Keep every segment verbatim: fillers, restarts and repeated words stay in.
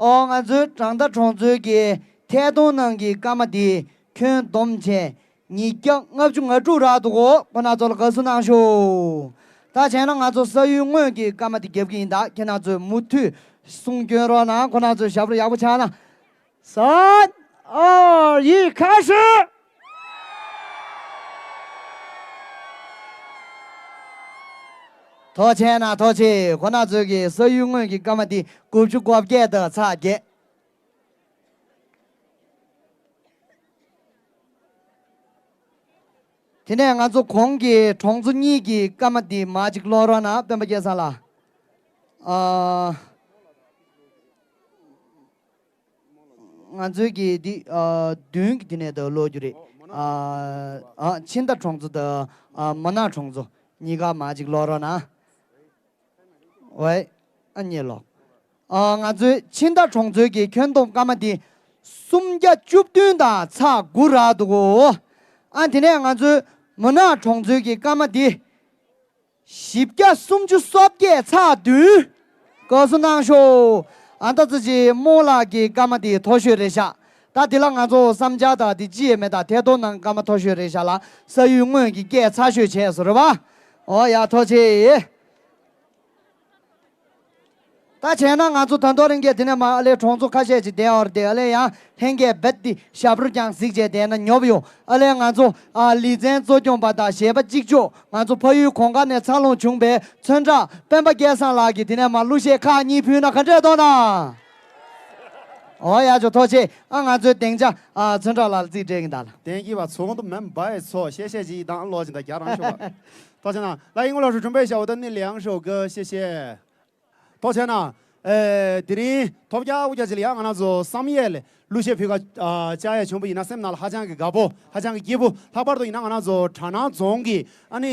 ཨོ་ང་ཚོའི་བྲང་མདའ་གྲོང་ཚོའི་གི་ཐད་གཏོང་ནང་གི་སྐར་མ་དེ་ཁྱོན་བསྡོམས་བྱས་ཉིས་བརྒྱ་ལྔ་བཅུ་ང་དྲུག་རག་འདུག་གོ། ཁོ་ན་ཚོ་ལ་དགའ་བསུ་གནང་ཤོག། ད་བྱས་ན་ང་ཚོ་ས་ཡུལ་དངོས་ཀྱི་སྐར་མ་དེ་རྒྱབ་ཀྱི་ཡིན། ད་ཁྱེད་རང་ཚོས་མུ་མཐུད་གསུང་སྐྱོན་རོགས་གནང་། ཁོ་ན་ཚོས་ཞབས་བྲོ་ཡག་པོ་ཆགས་ན། 三、二、一，开始。 ཐུགས་རྗེ་གནང་། ཐུགས་རྗེ། ཁོ་ན་ཚོས་ཀྱི་ས་ཡུལ་དངོས་ཀྱི་སྐར་མ་དེ་དགུ་བཅུ་གོ་བརྒྱད་དང་ཚེག་བརྒྱད། དེ་ནས་ང་ཚོ་གོང་གི་གྲོང་ཚོ་གཉིས་ཀྱི་སྐར་མ་འདི་མར་ཅིག་ཀློག་རོགས་གནང་། སྤེན་པ་སྐལ་བཟང་ལགས། ཨ། ང་ཚོའི་གི་འདི་ཨ་བདུན་གྱི་དེ་ནས་ད་ཀློག་རྒྱུ་རེད། ཨ་ཨ་ཕྱི་མདའ་གྲོང་ཚོ་དང་ཨ་མོ་ན་གྲོང་ཚོ་གཉིས་ཀ་མར་ཅིག་ཀློག་རོགས་གནང་། ཝེ། ཨ་ནི་ལོ། ཨ་ང་ཚོའི་ཕྱི་མདའ་གྲོང་ཚོའི་གི་ཁྱོན་བསྡོམས་སྐར་མ་འདི་སུམ་བརྒྱ་བཅུ་བདུན་དང་ཚེག་དགུ་རག་འདུག་གོ། ཨ་དེ་ནས་ང་ཚོའི་མུ་ནག་གྲོང་ཚོའི་གི་སྐར་མ་འདི་བཞི་བརྒྱ་སུམ་ཅུ་སོ་བརྒྱད་ཚེག་བདུན། དགའ་བསུ་གནང་ཤོག། ཨ་ད་ཙི་ཅི་རྨོ་ལགས་ཀྱི་སྐར་མ་འདི་མཐོ་ཤོས་རེད་ཤག། ད་འདི་ལ་ང་ཚོ་བསམ་འཆར་དང་འདི་ཅི་ཡོད་མེད་དང་ཐད་གཏོང་ནང་སྐར་མ་མཐོ་ཤོས་རེད་ཤག་ལ། ས་ཡུལ་དངོས་ཀྱི་སྐད་ཚ་ཤོས་བྱས་སོ་རེད་བ། ཨོ་ཡ་ཐུགས་རྗེ་ཆེ། ད་བྱས་ན་ང་ཚོ་ད་དོ་རིང་གི་དེ་ནས་མ་ཨ་ལེ་གྲོང་ཚོ་ཁ་ཤས་ཅིག་བསྡད་ཡོད་རེད་དེ། ཨ་ལེ་ཡང་ལྷན་རྒྱས་རྦད་དེ་ཞབས་བྲོ་ཀྱང་གཟིགས་བྱས་བསྡད་ན་ཉོབ་ཡོང་། ཨ་ལེ་ང་ཚོ་ཨ་ལི་ཚན་གཙོ་སྐྱོང་པ་དང་གཞས་པ་གཅིག་ལྕོགས། ང་ཚོ་ཕ་ཡུལ་གོང་དཀར་ནས་འཚར་ལོངས་བྱུང་བའི་ཚོན་ཁྲག་སྤེན་པ་སྐལ་བཟང་ལགས་ཀྱིས་དེ་ནས་མ་གླུ་གཞས་ཁག་གཉིས་ཕུལ་ན་ག་འདྲས་འདུག་ན། ཨོ་ཡ་ཇོ་ཐུགས་རྗེ་ཆེ། ཨ་ང་ཚོའི་སྡིངས་ཆ་ཨ་ཚོན་ཁྲག་ལགས་ལ་རྩིས་སྤྲད་ཀྱིན་གདའ་ལ། དེང་གི་བ་ཚོགས་འདུ་མེམ་བའི་ཚོ་ཤེས་ཤེས་ཅིག་དང་ལོ་ཅིག་དང་རྒྱ་རང་ཤོག་པ། ཐུགས་རྗེ་ཆེ་གནང་། ལ་ཡིན་ངོ་ལ་ཧྲུ་ཁྲུན་པའི་ཞའོ་ཏ་ནི་ལེའང་ཤོག་གི་ཤེས་ཤེས། ཐུགས་རྗེ་ཆེ་གནང་། ཨེ་དེ་རིང་ཐོབ་རྒྱ་དབུ་རྒྱ་ཅིག་ལ་ཡང་ང་རང་ཚོ་བསམ་ཡས་ལས་གླུ་གཞས་ཕུལ་ཁ་ཨ་བཅར་ཡས་བྱུང་བ་ཡིན་ན་སེམས་ནང་ལ་ཧ་ཅང་གི་དགའ་པོ། ཧ་ཅང་གི་སྐྱིད་པོ། ལྷག་པར་དུ་ཡིན་ན་ང་རང་ཚོ་གྲ་ནང་རྫོང་གི་ཨ་ནི་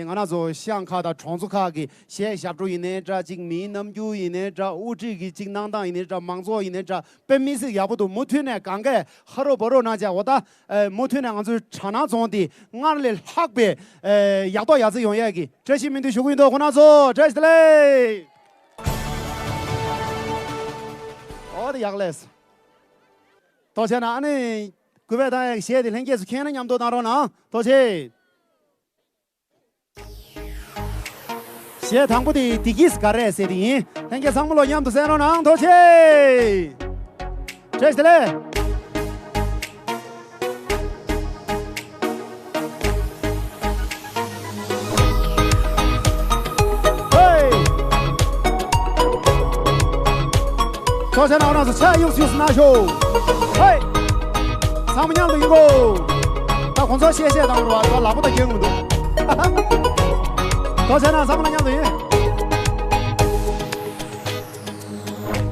ང་རང་ཚོ་ཤང་ཁག་དང་གྲོང་ཚོ་ཁག་གི་གཞས་ཞབས་བྲོ་ཡིན་ནའི་འདྲ། གཅིག་མིའི་རྣམ་འགྱུར་ཡིན་ནའི་འདྲ། དབུ་ཁྲིད་ཀྱི་གཅིག་གནང་སྟངས་ཡིན་ནའི་འདྲ། མང་ཚོགས་ཡིན་ནའི་འདྲ། དཔེ་མི་སྲིད་ཡག་པོ་འདུག། མུ་མཐུད་ནས་གང་གས་ཧ་རོ་བ་རོ་གནང་བྱས། འོ་ད་ཨེ་མུ་མཐུད་ནས་ང་ཚོའི་གྲ་ནང་རྫོང་འདི་སྔར་ལས་ལྷག་པའི་ཨེ་ཡག་ཐོག་ཡག་བརྩེགས་ཡོང་ཡས་ཀྱི་བཀྲ་ཤིས་སྨོན་འདུན་ཞུ་གི་ཡིན་འདུག། ཁོང་རྣམ་ཚོ་བཀྲ་ཤིས་བདེ་ལེགས། འོ་དེ་ཡག་ལས། ཐུགས་རྗེ་ཆེ་གནང་། ཨ་ནི་གུས་པས་བཏང་ཡས་གཞས་དེ་ལྷན་རྒྱས་སུ་མཁྱེན་ན་མཉམ་དུ་གནང་རོགས་གནང་། ཐུགས་རྗེ་ཆེ། གཞས་དང་པོ་དེ་འདི་གིས་ག་རེ་ཟེར་དེ་ཡིན། ལྷན་རྒྱས་ཚང་མ་ལོ་མཉམ་དུ་གསན་རོགས་གནང་། ཐུགས་རྗེ་ཆེ། བཀྲ་ཤིས་བདེ་ལེགས། ཧེ། ཐུགས་རྗེ་གནང་། ཁོང་རྣམ་ཚོ་ཕྱག་གཡུགས་གཡུགས་གནང་ཤོག། ཧེ། ཚང་མ་མཉམ་དུ་ཡིན་གོ། ད་ཁོང་ཚོ་གཞས་བཤད་དང་རུ་བ་ད་ལག་པ་ད་རྒྱན་མི་འདུག། ཐུགས་རྗེ་གནང་། ཚང་མ་མཉམ་དུ་ཡིན།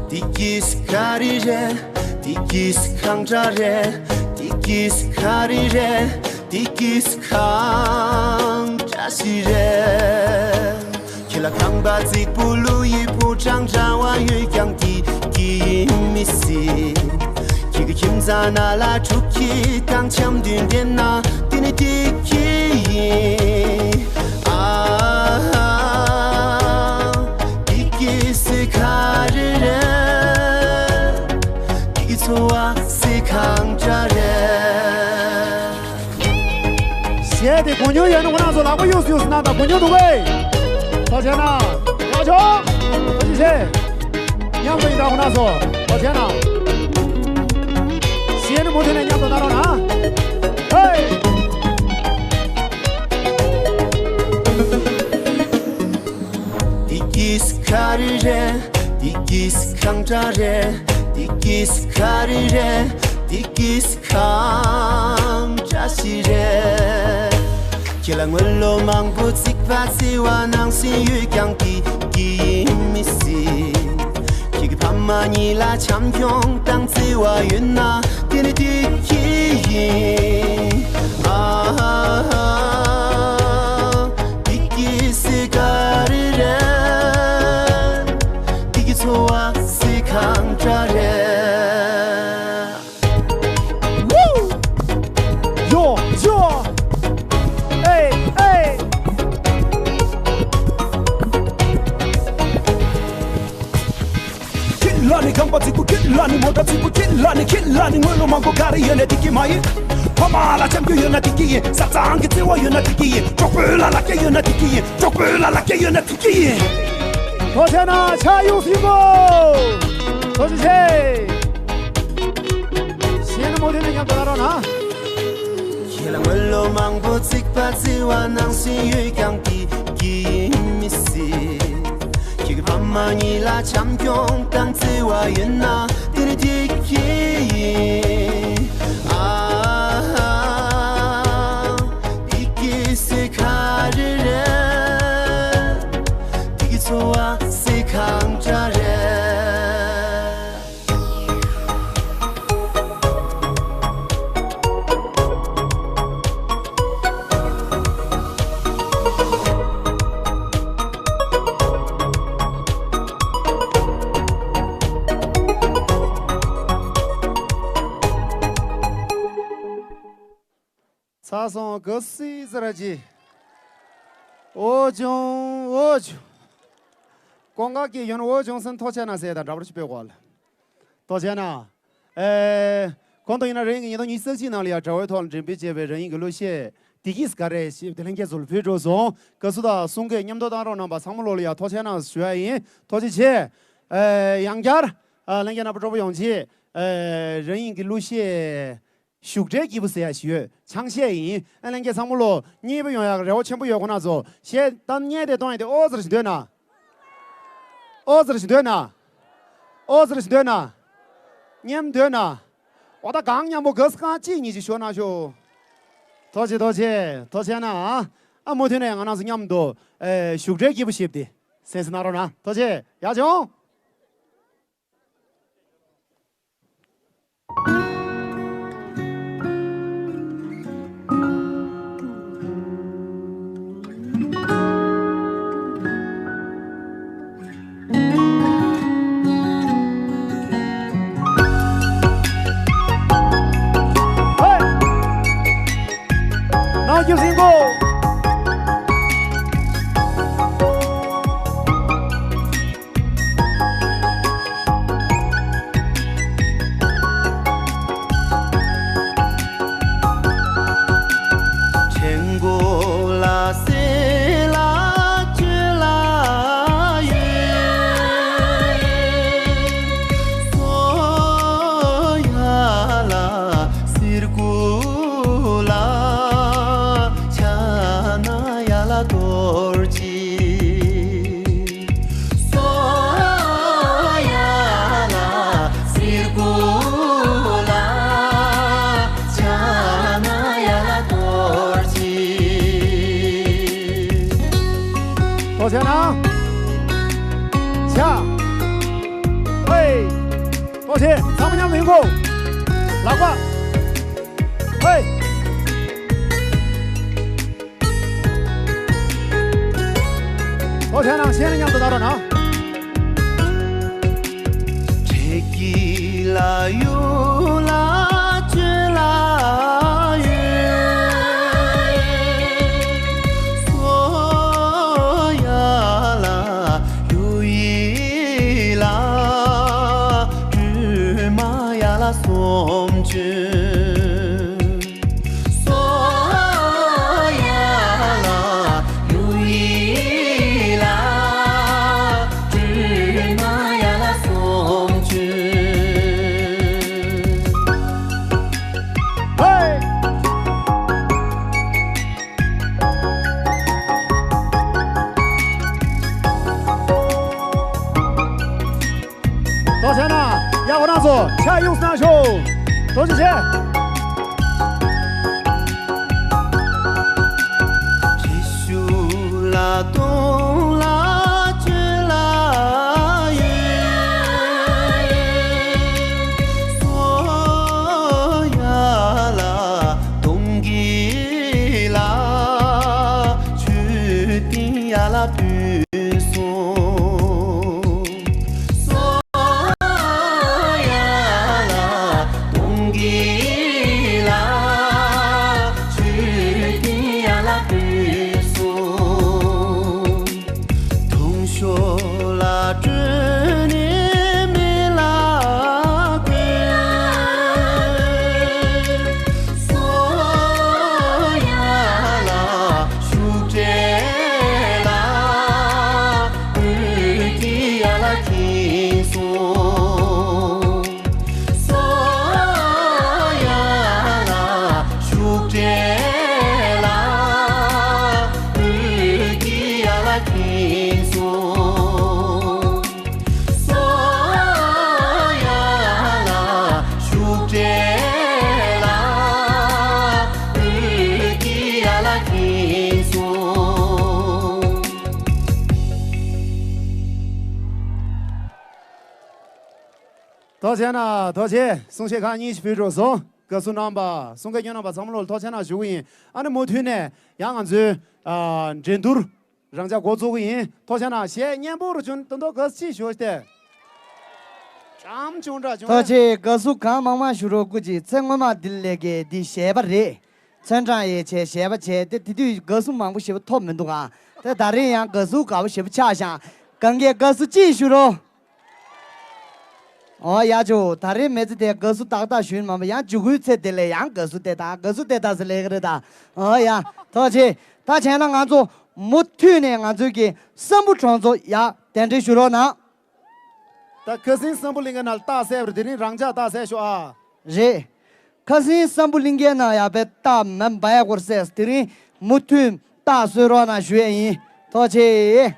འདི་གིས་ག་རེ་རེད། འདི་གིས་གང་འདྲ་རེད། འདི་གིས་ག་རེ་རེད། འདི་གིས་གང་འདྲ་ཞིག་རེད། ཁྱེད་ལ་ཁང་པ་རྫིག་པོ་ལུ་ཡི་ཕོ་བྲང་འདྲ་བ་ཡོད་ཀྱང་འདི་གི་ཡིན་མི་སྲིད། ཁྱེད་ཀྱི་ཁྱིམ་ཚང་ནང་ལ་ཕྲུ་གུ་དང་འཆམ་མཐུན་ལྡན་ན་དེ་ནི་འདི་གི་ཡིན། ཨ་ཧ། འདི་གི་སྲིད་ག་རེ་རེད། འདི་གི་འཚོ་བ་སྲིད་གང་འདྲ་རེད། གཞས་དེ་གོ་མྱོང་ཡོད་ན་ཁོང་རྣམ་ཚོ་ལག་པ་གཡུགས་གཡུགས་གནང་དང་། གོ་མྱོང་འདུག་གས། ཐུགས་རྗེ་གནང་། ཡག་ཆོག། ཐུགས་རྗེ་ཆེ། མཉམ་དུ་ཡིན་དང་ཁོང་རྣམ་ཚོ། ཐུགས་རྗེ་གནང་། གཞས་ནི་མུ་མཐུད་ནས་མཉམ་དུ་གནང་རོགས་གནང་། ཧེ། འདི་གིས་ག་རེ་རེད། འདི་གིས་གང་འདྲ་རེད། འདི་གིས་ག་རེ་རེད། འདི་གིས་གང་འདྲ་ཞིག་རེད། ཁྱེད་ལ་དངུལ་ལོ་མང་པོ་རྩིག་པ་རྩི་བ་ནང་བཞིན་ཡོད་ཀྱང་འདི་གི་ཡིན་མི་སྲིད། ཁྱེད་ཀྱི་ཕ་མ་གཉིས་ལ་བྱམས་སྐྱོང་དང་བརྩེ་བ་ཡོད་ན་དེ་ནི་འདི་གི་ཡིན། ཨ་ཧ་ཧ། འདི་གི་སྲིད་ག་རེ་རེད། འདི་གི་འཚོ་བ་སྲིད་གང་འདྲ་རེད། ཡོ་ཡོ། ཨེ་ཨེ། ཁྱེད་ལ་ནི་ རྐང་པ་རྫིག་པོ་ཁྱེར་ལ་ནི། མོ་ཊ་རྫིག་པོ་ཁྱེར་ལ་ནི། ཁྱེར་ལ་ནི། སྔོན་ལ་མང་པོ་ག་རེ་ཡོད་ན་དེ་གི་མ་ཡིན། ཕ་མ་ལ་འཆམ་རྒྱུ་ཡོད་ན་དེ་གི་ཡིན། བཟའ་ཚང་གི་བརྩེ་བ་ཡོད་ན་དེ་གི་ཡིན། གྲོགས་པོ་ལ་ལ་རྒྱ་ཡོད་ན་དེ་གི་ཡིན། གྲོགས་པོ་ལ་ལ་རྒྱ་ཡོད་ན་དེ་གི་ཡིན། ཐུགས་རྗེ་ཆེ་ན་ཕྱག་གཡུག་ཟིན་གོ། ཐུགས་རྗེ་ཆེ། གཞན་ནི་མོ་དེ་ནས་མཉམ་དུ་ལ་རོགས་གནང་། ཁྱེད་ལ་དངུལ་ལོ་མང་པོ་བརྩིགས་པ་བརྩི་བ་ནང་བཞིན་ཡོད་ཀྱང་དེ་གི་མི་སྲིད། ཁྱེད་ཀྱི་ཕ་མ་གཉིས་ལ་བྱམས་སྐྱོང་དང་བརྩེ་བ་ཡོད་ན་དེ་ནི་དེ་གི་ཡིན། ཨ་ཧ། དེ་གི་སི་ཁ་རེ་རེ། དེ་གི་འཚོ་བ་སི་ཁང་ཁྲ་རེ། ཚར་སོང་། ག་སི་ཟ་ར་ཅི། འོ་ཅུང་འོ་ཅུང་། ཀོང་ཀ་གི་ཡོན་འོ་ཅུང་སན་ཐོ་ཆེ་ན་ཟེར་དང་འདྲ་པར་ཅི་པེ་གོ་ལ། ཐོ་ཆེ་ན། ཨེ། གོང་དུ་ཡིན་ན་རེ་ངི་ཉིས་སྟོང་ཉི་ཤུ་རྩ་གཅིག་ནང་ལ་ཡ་དྲ་བའི་ཐོག་ལ་འགྲེམས་སྤེལ་བྱས་པའི་རང་ཉིད་ཀྱི་གླུ་གཞས་དེ་གིས་ག་རེ་ཞེས་དེ་ལྷན་རྒྱས་ཚོ་ལ་ཕུལ་འགྲོ་སོང་། དགའ་བསུ་དང་གསུང་སྐད་མཉམ་དུ་བཏང་རོགས་གནང་པ་ཚང་མ་ལོ་ལ་ཡ་ཐོ་ཆེ་ན་ཞུ་ཡ་ཡིན། ཐོ་ཆེ་ཆེ། ཨེ། ཡང་བསྐྱར། ཨ། ལྷན་རྒྱས་རྣམ་པ་སྤྲོ་པོ་ཡོང་ཆེད། ཨེ། རང་ཉིད་ཀྱི་གླུ་གཞས། བཞུགས་གྲལ་སྐྱིད་པོ་ཟེར་ཡ་ཞིག་ཡོད། ཆང་གཞས་ཡིན། ཨ་ལན་གྱི་ཚང་མ་ལོ་མཉེས་པོ་ཡོང་ཡག་རེ་བ་ཆེན་པོ་ཡོད་ཁོ་ན་ཚོ་གཞས་གཏམ་སྙན་དེ་གཏོང་ཡ་དེ་ཨོ་ཟེར་ཞིག་འདོད་ན། ཨོ་ཟེར་ཞིག་འདོད་ན། ཨོ་ཟེར་ཞིག་འདོད་ན། མཉམ་འདོད་ན། འོ་ད་གང་མཉམ་པོ་ག་ས་གང་གཅིག་གཉིས་ཅིག་ཤོར་ན་ཤོག་ཐོ་ཆེ་ཐོ་ཆེ་ཐོ་ཆེ་ན། ཨ་མུ་མཐུད་ནས་ང་རང་ཚོ་མཉམ་དུ་ཨེ་བཞུགས་གྲལ་སྐྱིད་པོ་ཞིག་དེ་སེམས་སུ་གནང་རོགས་གནང་། ཐོ་ཆེ་ཡག་བྱུང་། ཐོ་ཆེ་ན། ཆ། ཧེ། ཐོ་ཆེ། ཚང་མ་མཉམ་དུ་ཡིན་གོ། ལག་པ། ཧེ། ཐོ་ཆེ་ན་གཞས་ནི་མཉམ་དུ་བཏང་རོགས་གནང་། ཐོ་ཆེ་ན། ཡ་ཁོ་རང་ཚོ་ཕྱག་གཡུགས་གནང་ཤོག་ཐུགས་རྗེ་ཆེ། ཐུགས་རྗེ་གནང་། ཐུགས་རྗེ། གསུང་བཤད་ཁག་གཉིས་ཤིག་ཕུལ་འགྲོ་སོང་། དགའ་བསུ་གནང་པ། གསུང་བཀའ་བསྐྱོན་གནང་པ་ཚང་མ་ལོ་ལ་ཐུགས་རྗེ་གནང་ཞུ་གི་ཡིན། ཨ་ནི་མུ་མཐུད་ནས་ཡང་ང་ཚོའི་ཨ་འགྲན་བསྡུར་རང་འཇགས་འགོ་བཙུགས་གི་ཡིན། ཐུགས་རྗེ་གནང་། གཞས་སྙན་པོ་རུ་བྱུང་། ད་དུང་དགའ་བསུ་ཅིག་ཞུ་སྟེ། ཅམ་ཆུང་དྲག་བྱུང་། ཐུགས་རྗེ། དགའ་བསུ་གང་མང་མང་ཞུ་རོགས། སྐུ་མཁྱེན། ཚེ་སྔོན་མ་འདི་ལས་ཀའི་འདི་གཞས་པ་རེད། ཚོན་གྲངས་ཡས་བྱས་གཞས་པ་བྱས་ཏེ་དེ་དུས་དགའ་བསུ་མང་པོ་ཞེ་པོ་ཐོབ་མི་འདུག་ཨ། ད་ད་རེས་ཡང་དགའ་བསུ་དགའ་པོ་ཞེ་པོ་ཆགས་ཤག་གང་གས་དགའ་བསུ་ཅིག་ཞུ་རོགས། ཨོ་ཡ་ཇོ། ད་རེས་མི་ཚེ་དེ་དགའ་བསུ་ཏག་ཏག་ཞུས་མ་པ་ཡང་མཇུག་གུའི་ཚེ་དེ་ལས་ཡང་དགའ་བསུ་དེ་དག་དགའ་བསུ་དེ་དག་ཟེར་ལས་ཀ་རེད་ད། ཨོ་ཡ། ཐུགས་རྗེ་ཆེ། ད་བྱས་ན་ང་ཚོ་མུ་མཐུད་ནས་ང་ཚོའི་གི་སམ་བྷོ་ཊ་གྲོང་ཚོ་ཡ་གདན་འདྲེན་ཞུ་རོགས་གནང་། ད་ཁ་སང་སམ་བྷོ་ཊ་གླིང་གའི་ནང་ལ་རྟགས་གསལ་བ་རེད། དེ་རིང་རང་འཇགས་རྟགས་གསལ་ཤོག་ཨ། རེད། ཁ་སང་སམ་བྷོ་ཊ་གླིང་གའི་ནང་ཡ་པའི་རྟགས་མེ་འབར་ཡ་སྐོར་གསལ། དེ་རིང་མུ་མཐུད་རྟགས་གསོལ་རོགས་གནང་ཞུ་ཡས་ཡིན། ཐུགས་རྗེ་ཆེ།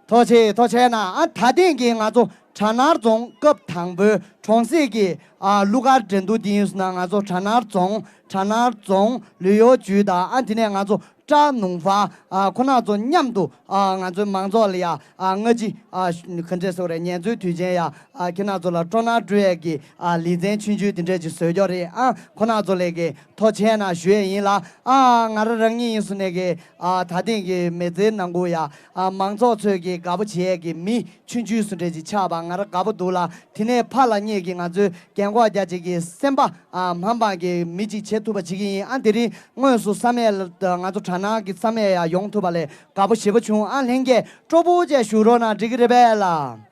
ཐུགས་རྗེ་ཆེ། ཐུགས་རྗེ་གནང་། ཨ་ད་ཐེངས་ཀྱི་ང་ཚོ་གྲ་ནང་རྫོང་སྐབས་དང་པོའི་གྲོང་གསེབ་ཀྱི་ཨ་གླུ་གར་འགྲན་བསྡུར་འདི་ཡིན་སོང་ན། ང་ཚོ་གྲ་ནང་རྫོང་གྲ་ནང་རྫོང་ལུས་ཡོ་ཇུས་དང་། ཨ་དེ་ནས་ང་ཚོ་ཀྲ་ནུང་ཧྥ། ཨ་ཁོ་ན་ཚོ་མཉམ་དུ་ཨ་ང་ཚོའི་མང་ཚོགས་ལ་ཡ་ཨ་སྔ་ཕྱི་ཨ་ག་འདྲས་ཟེར་དགོས་རེད། ཉེས་འཛུགས་དུས་ཆེན་ཡ་ཨ་ཁྱེད་རྣམ་ཚོ་ལ་སྤྲོ་སྣང་སྤྲོད་ཡས་ཀྱི་ཨ་ལེ་ཚན་ཆུང་ཆུང་དེ་འདྲས་ཅིག་བཟོས་ཀྱོག་རེད། ཨ་ཁོ་རྣམ་ཚོ་ལ་གི་ཐུགས་རྗེ་ཆེ་གནང་ཞུ་ཡས་ཡིན་ལ། ཨ་ང་རང་རང་ཉིད་ཡིན་སོང་ནས་གི་ཨ་ད་ཐེངས་ཀྱི་མི་ཚེའི་ནང་ཁུལ་ཡ་ཨ་མང་ཚོགས་ཚོས་ཀྱི་དགའ་པོ་བྱེད་ཡས་ཀྱི་མི་ཆུང་ཆུང་སུ་འདྲས་ཅིག་ཆགས་པ་ང་རང་དགའ་པོ་འདུག་ལ། དེ་ནས་ཕར་ལ་ངེད་ཀྱི་ང་ཚོའི་རྒན་གོག་རྒྱ་ཆེ་གི་སེམས་པ་ཨ་འཕངས་འཕངས་ཀྱི་མི་ཅིག་བྱེད་ཐུབ་པ་བྱེད་ཀྱི་ཡིན། ཨ་དེ་རིང་དངོས་སུ་བསམ་ཡས་ལ་ང་ཚོ་གྲ་ནང་གི་བསམ་ཡས་ཡ་ཡོང་ཐུབ་པ་ལས་དགའ་པོ་ཞེ་པོ་བྱུང་། ཨ་ལྷན་རྒྱས་སྤྲོ་པོ་བྱས་བཞུགས་རོགས་གནང་། འགྲིག་གི་རེད་པས་ལགས།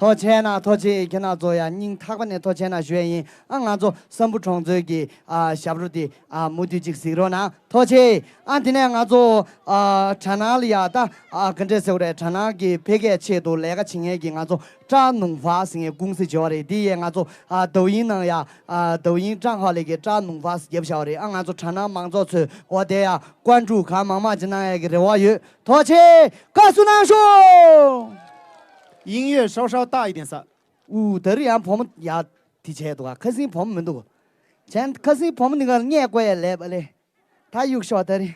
ཐུགས་རྗེ་གནང་། ཐུགས་རྗེ་ཆེ། ཁྱེད་རྣམ་ཚོ་ཡ་སྙིང་ཐག་པ་ནས་ཐུགས་རྗེ་གནང་ཞུ་ཡས་ཡིན། ཨ་ང་ཚོ་སམ་བྷོ་ཊ་གྲོང་ཚོའི་གི་ཨ་ཞབས་བྲོ་འདི་ཨ་མུ་མཐུད་ཅིག་གཟིགས་རོགས་གནང་། ཐུགས་རྗེ་ཆེ། ཨ་དེ་ནས་ང་ཚོ་ཨ་གྲ་ནང་ལ་ཡ་ད་ཨ་ག་འདྲས་ཟེར་དགོས་རེད། གྲ་ནང་གི་འཕེལ་རྒྱས་ཆེད་དུ་ལས་ཀ་བྱེད་མཁན་གྱི་ང་ཚོ་ཀྲ་ནུང་ཧྥ་ཟེར་མཁན་ཀུང་སི་ཅིག་ཡོད་རེད། འདི་ཡས་ང་ཚོ་ཨ་抖音ནང་ཡ་ཨ་抖音账号ལ་གི་ཀྲ་ནུང་ཧྥ་ཟེར་བརྒྱབ་བཞག་པ་རེད། ཨ་ང་ཚོ་གྲ་ནང་མང་ཚོགས་ཚོས་འོ་དེ་ཡ་关注གང་མང་མང་ཅིག་གནང་ཡས་ཀྱི་རེ་བ་ཡོད། ཐུགས་རྗེ་ཆེ། དགའ་བསུ་གནང་ཤོག 音乐稍稍大一点撒。 ཨུ་ད་རེས་ཡང་བུ་མོ་ཡ་དེ་བྱས་འདུག་ག་ཁ་སང་བུ་མོ་མི་འདུག་བྱས་ཁ་སང་བུ་མོ་འདི་གར་བསྙད་བཀོལ་ཡས་ལས་པ་ལས། ད་གཡུག་ཤོག་ད་རེས།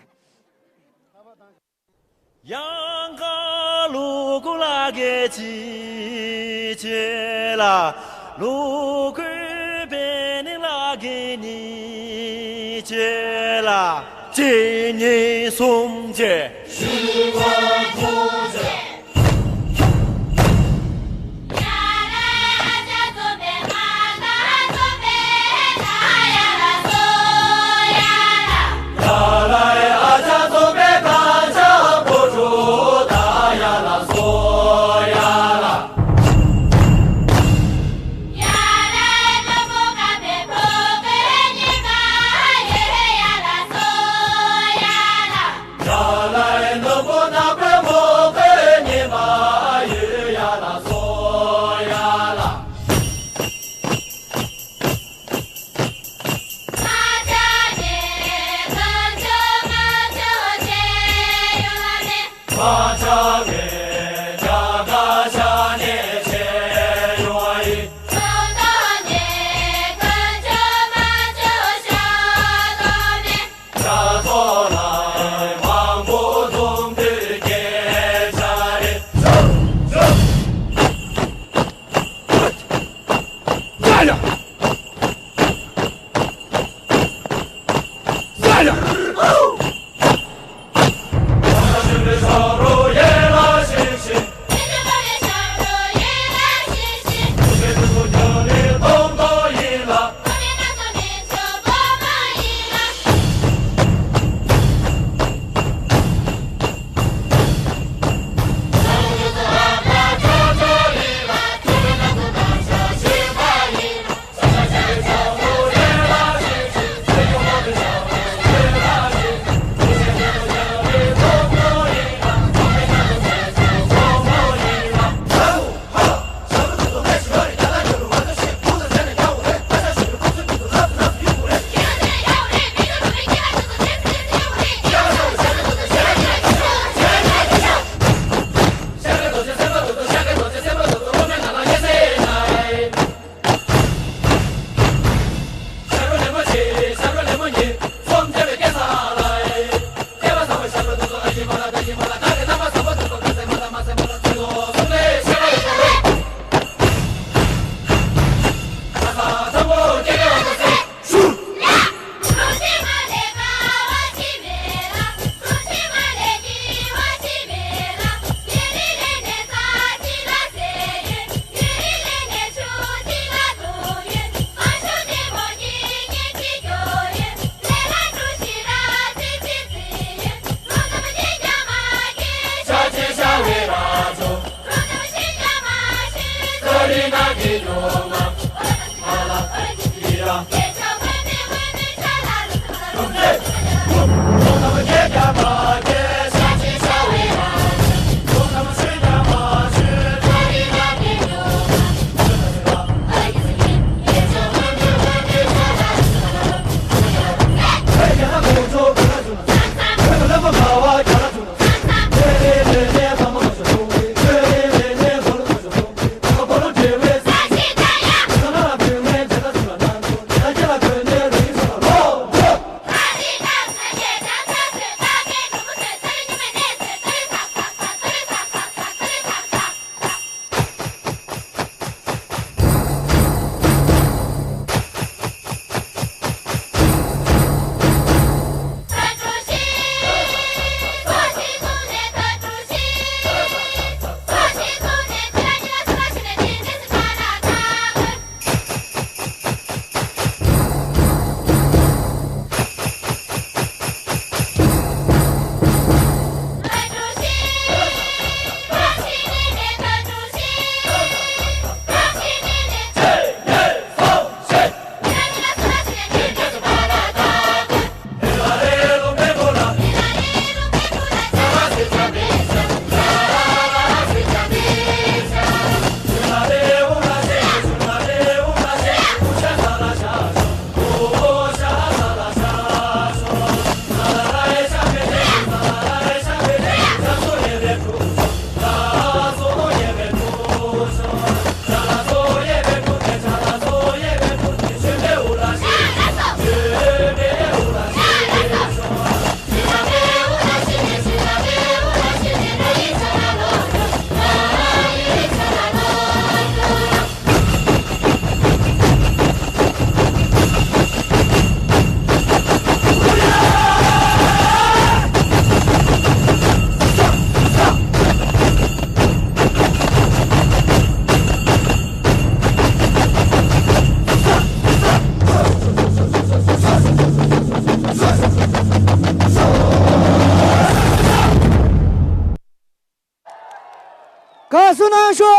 དགའ་བསུ་གནང་ཤོག།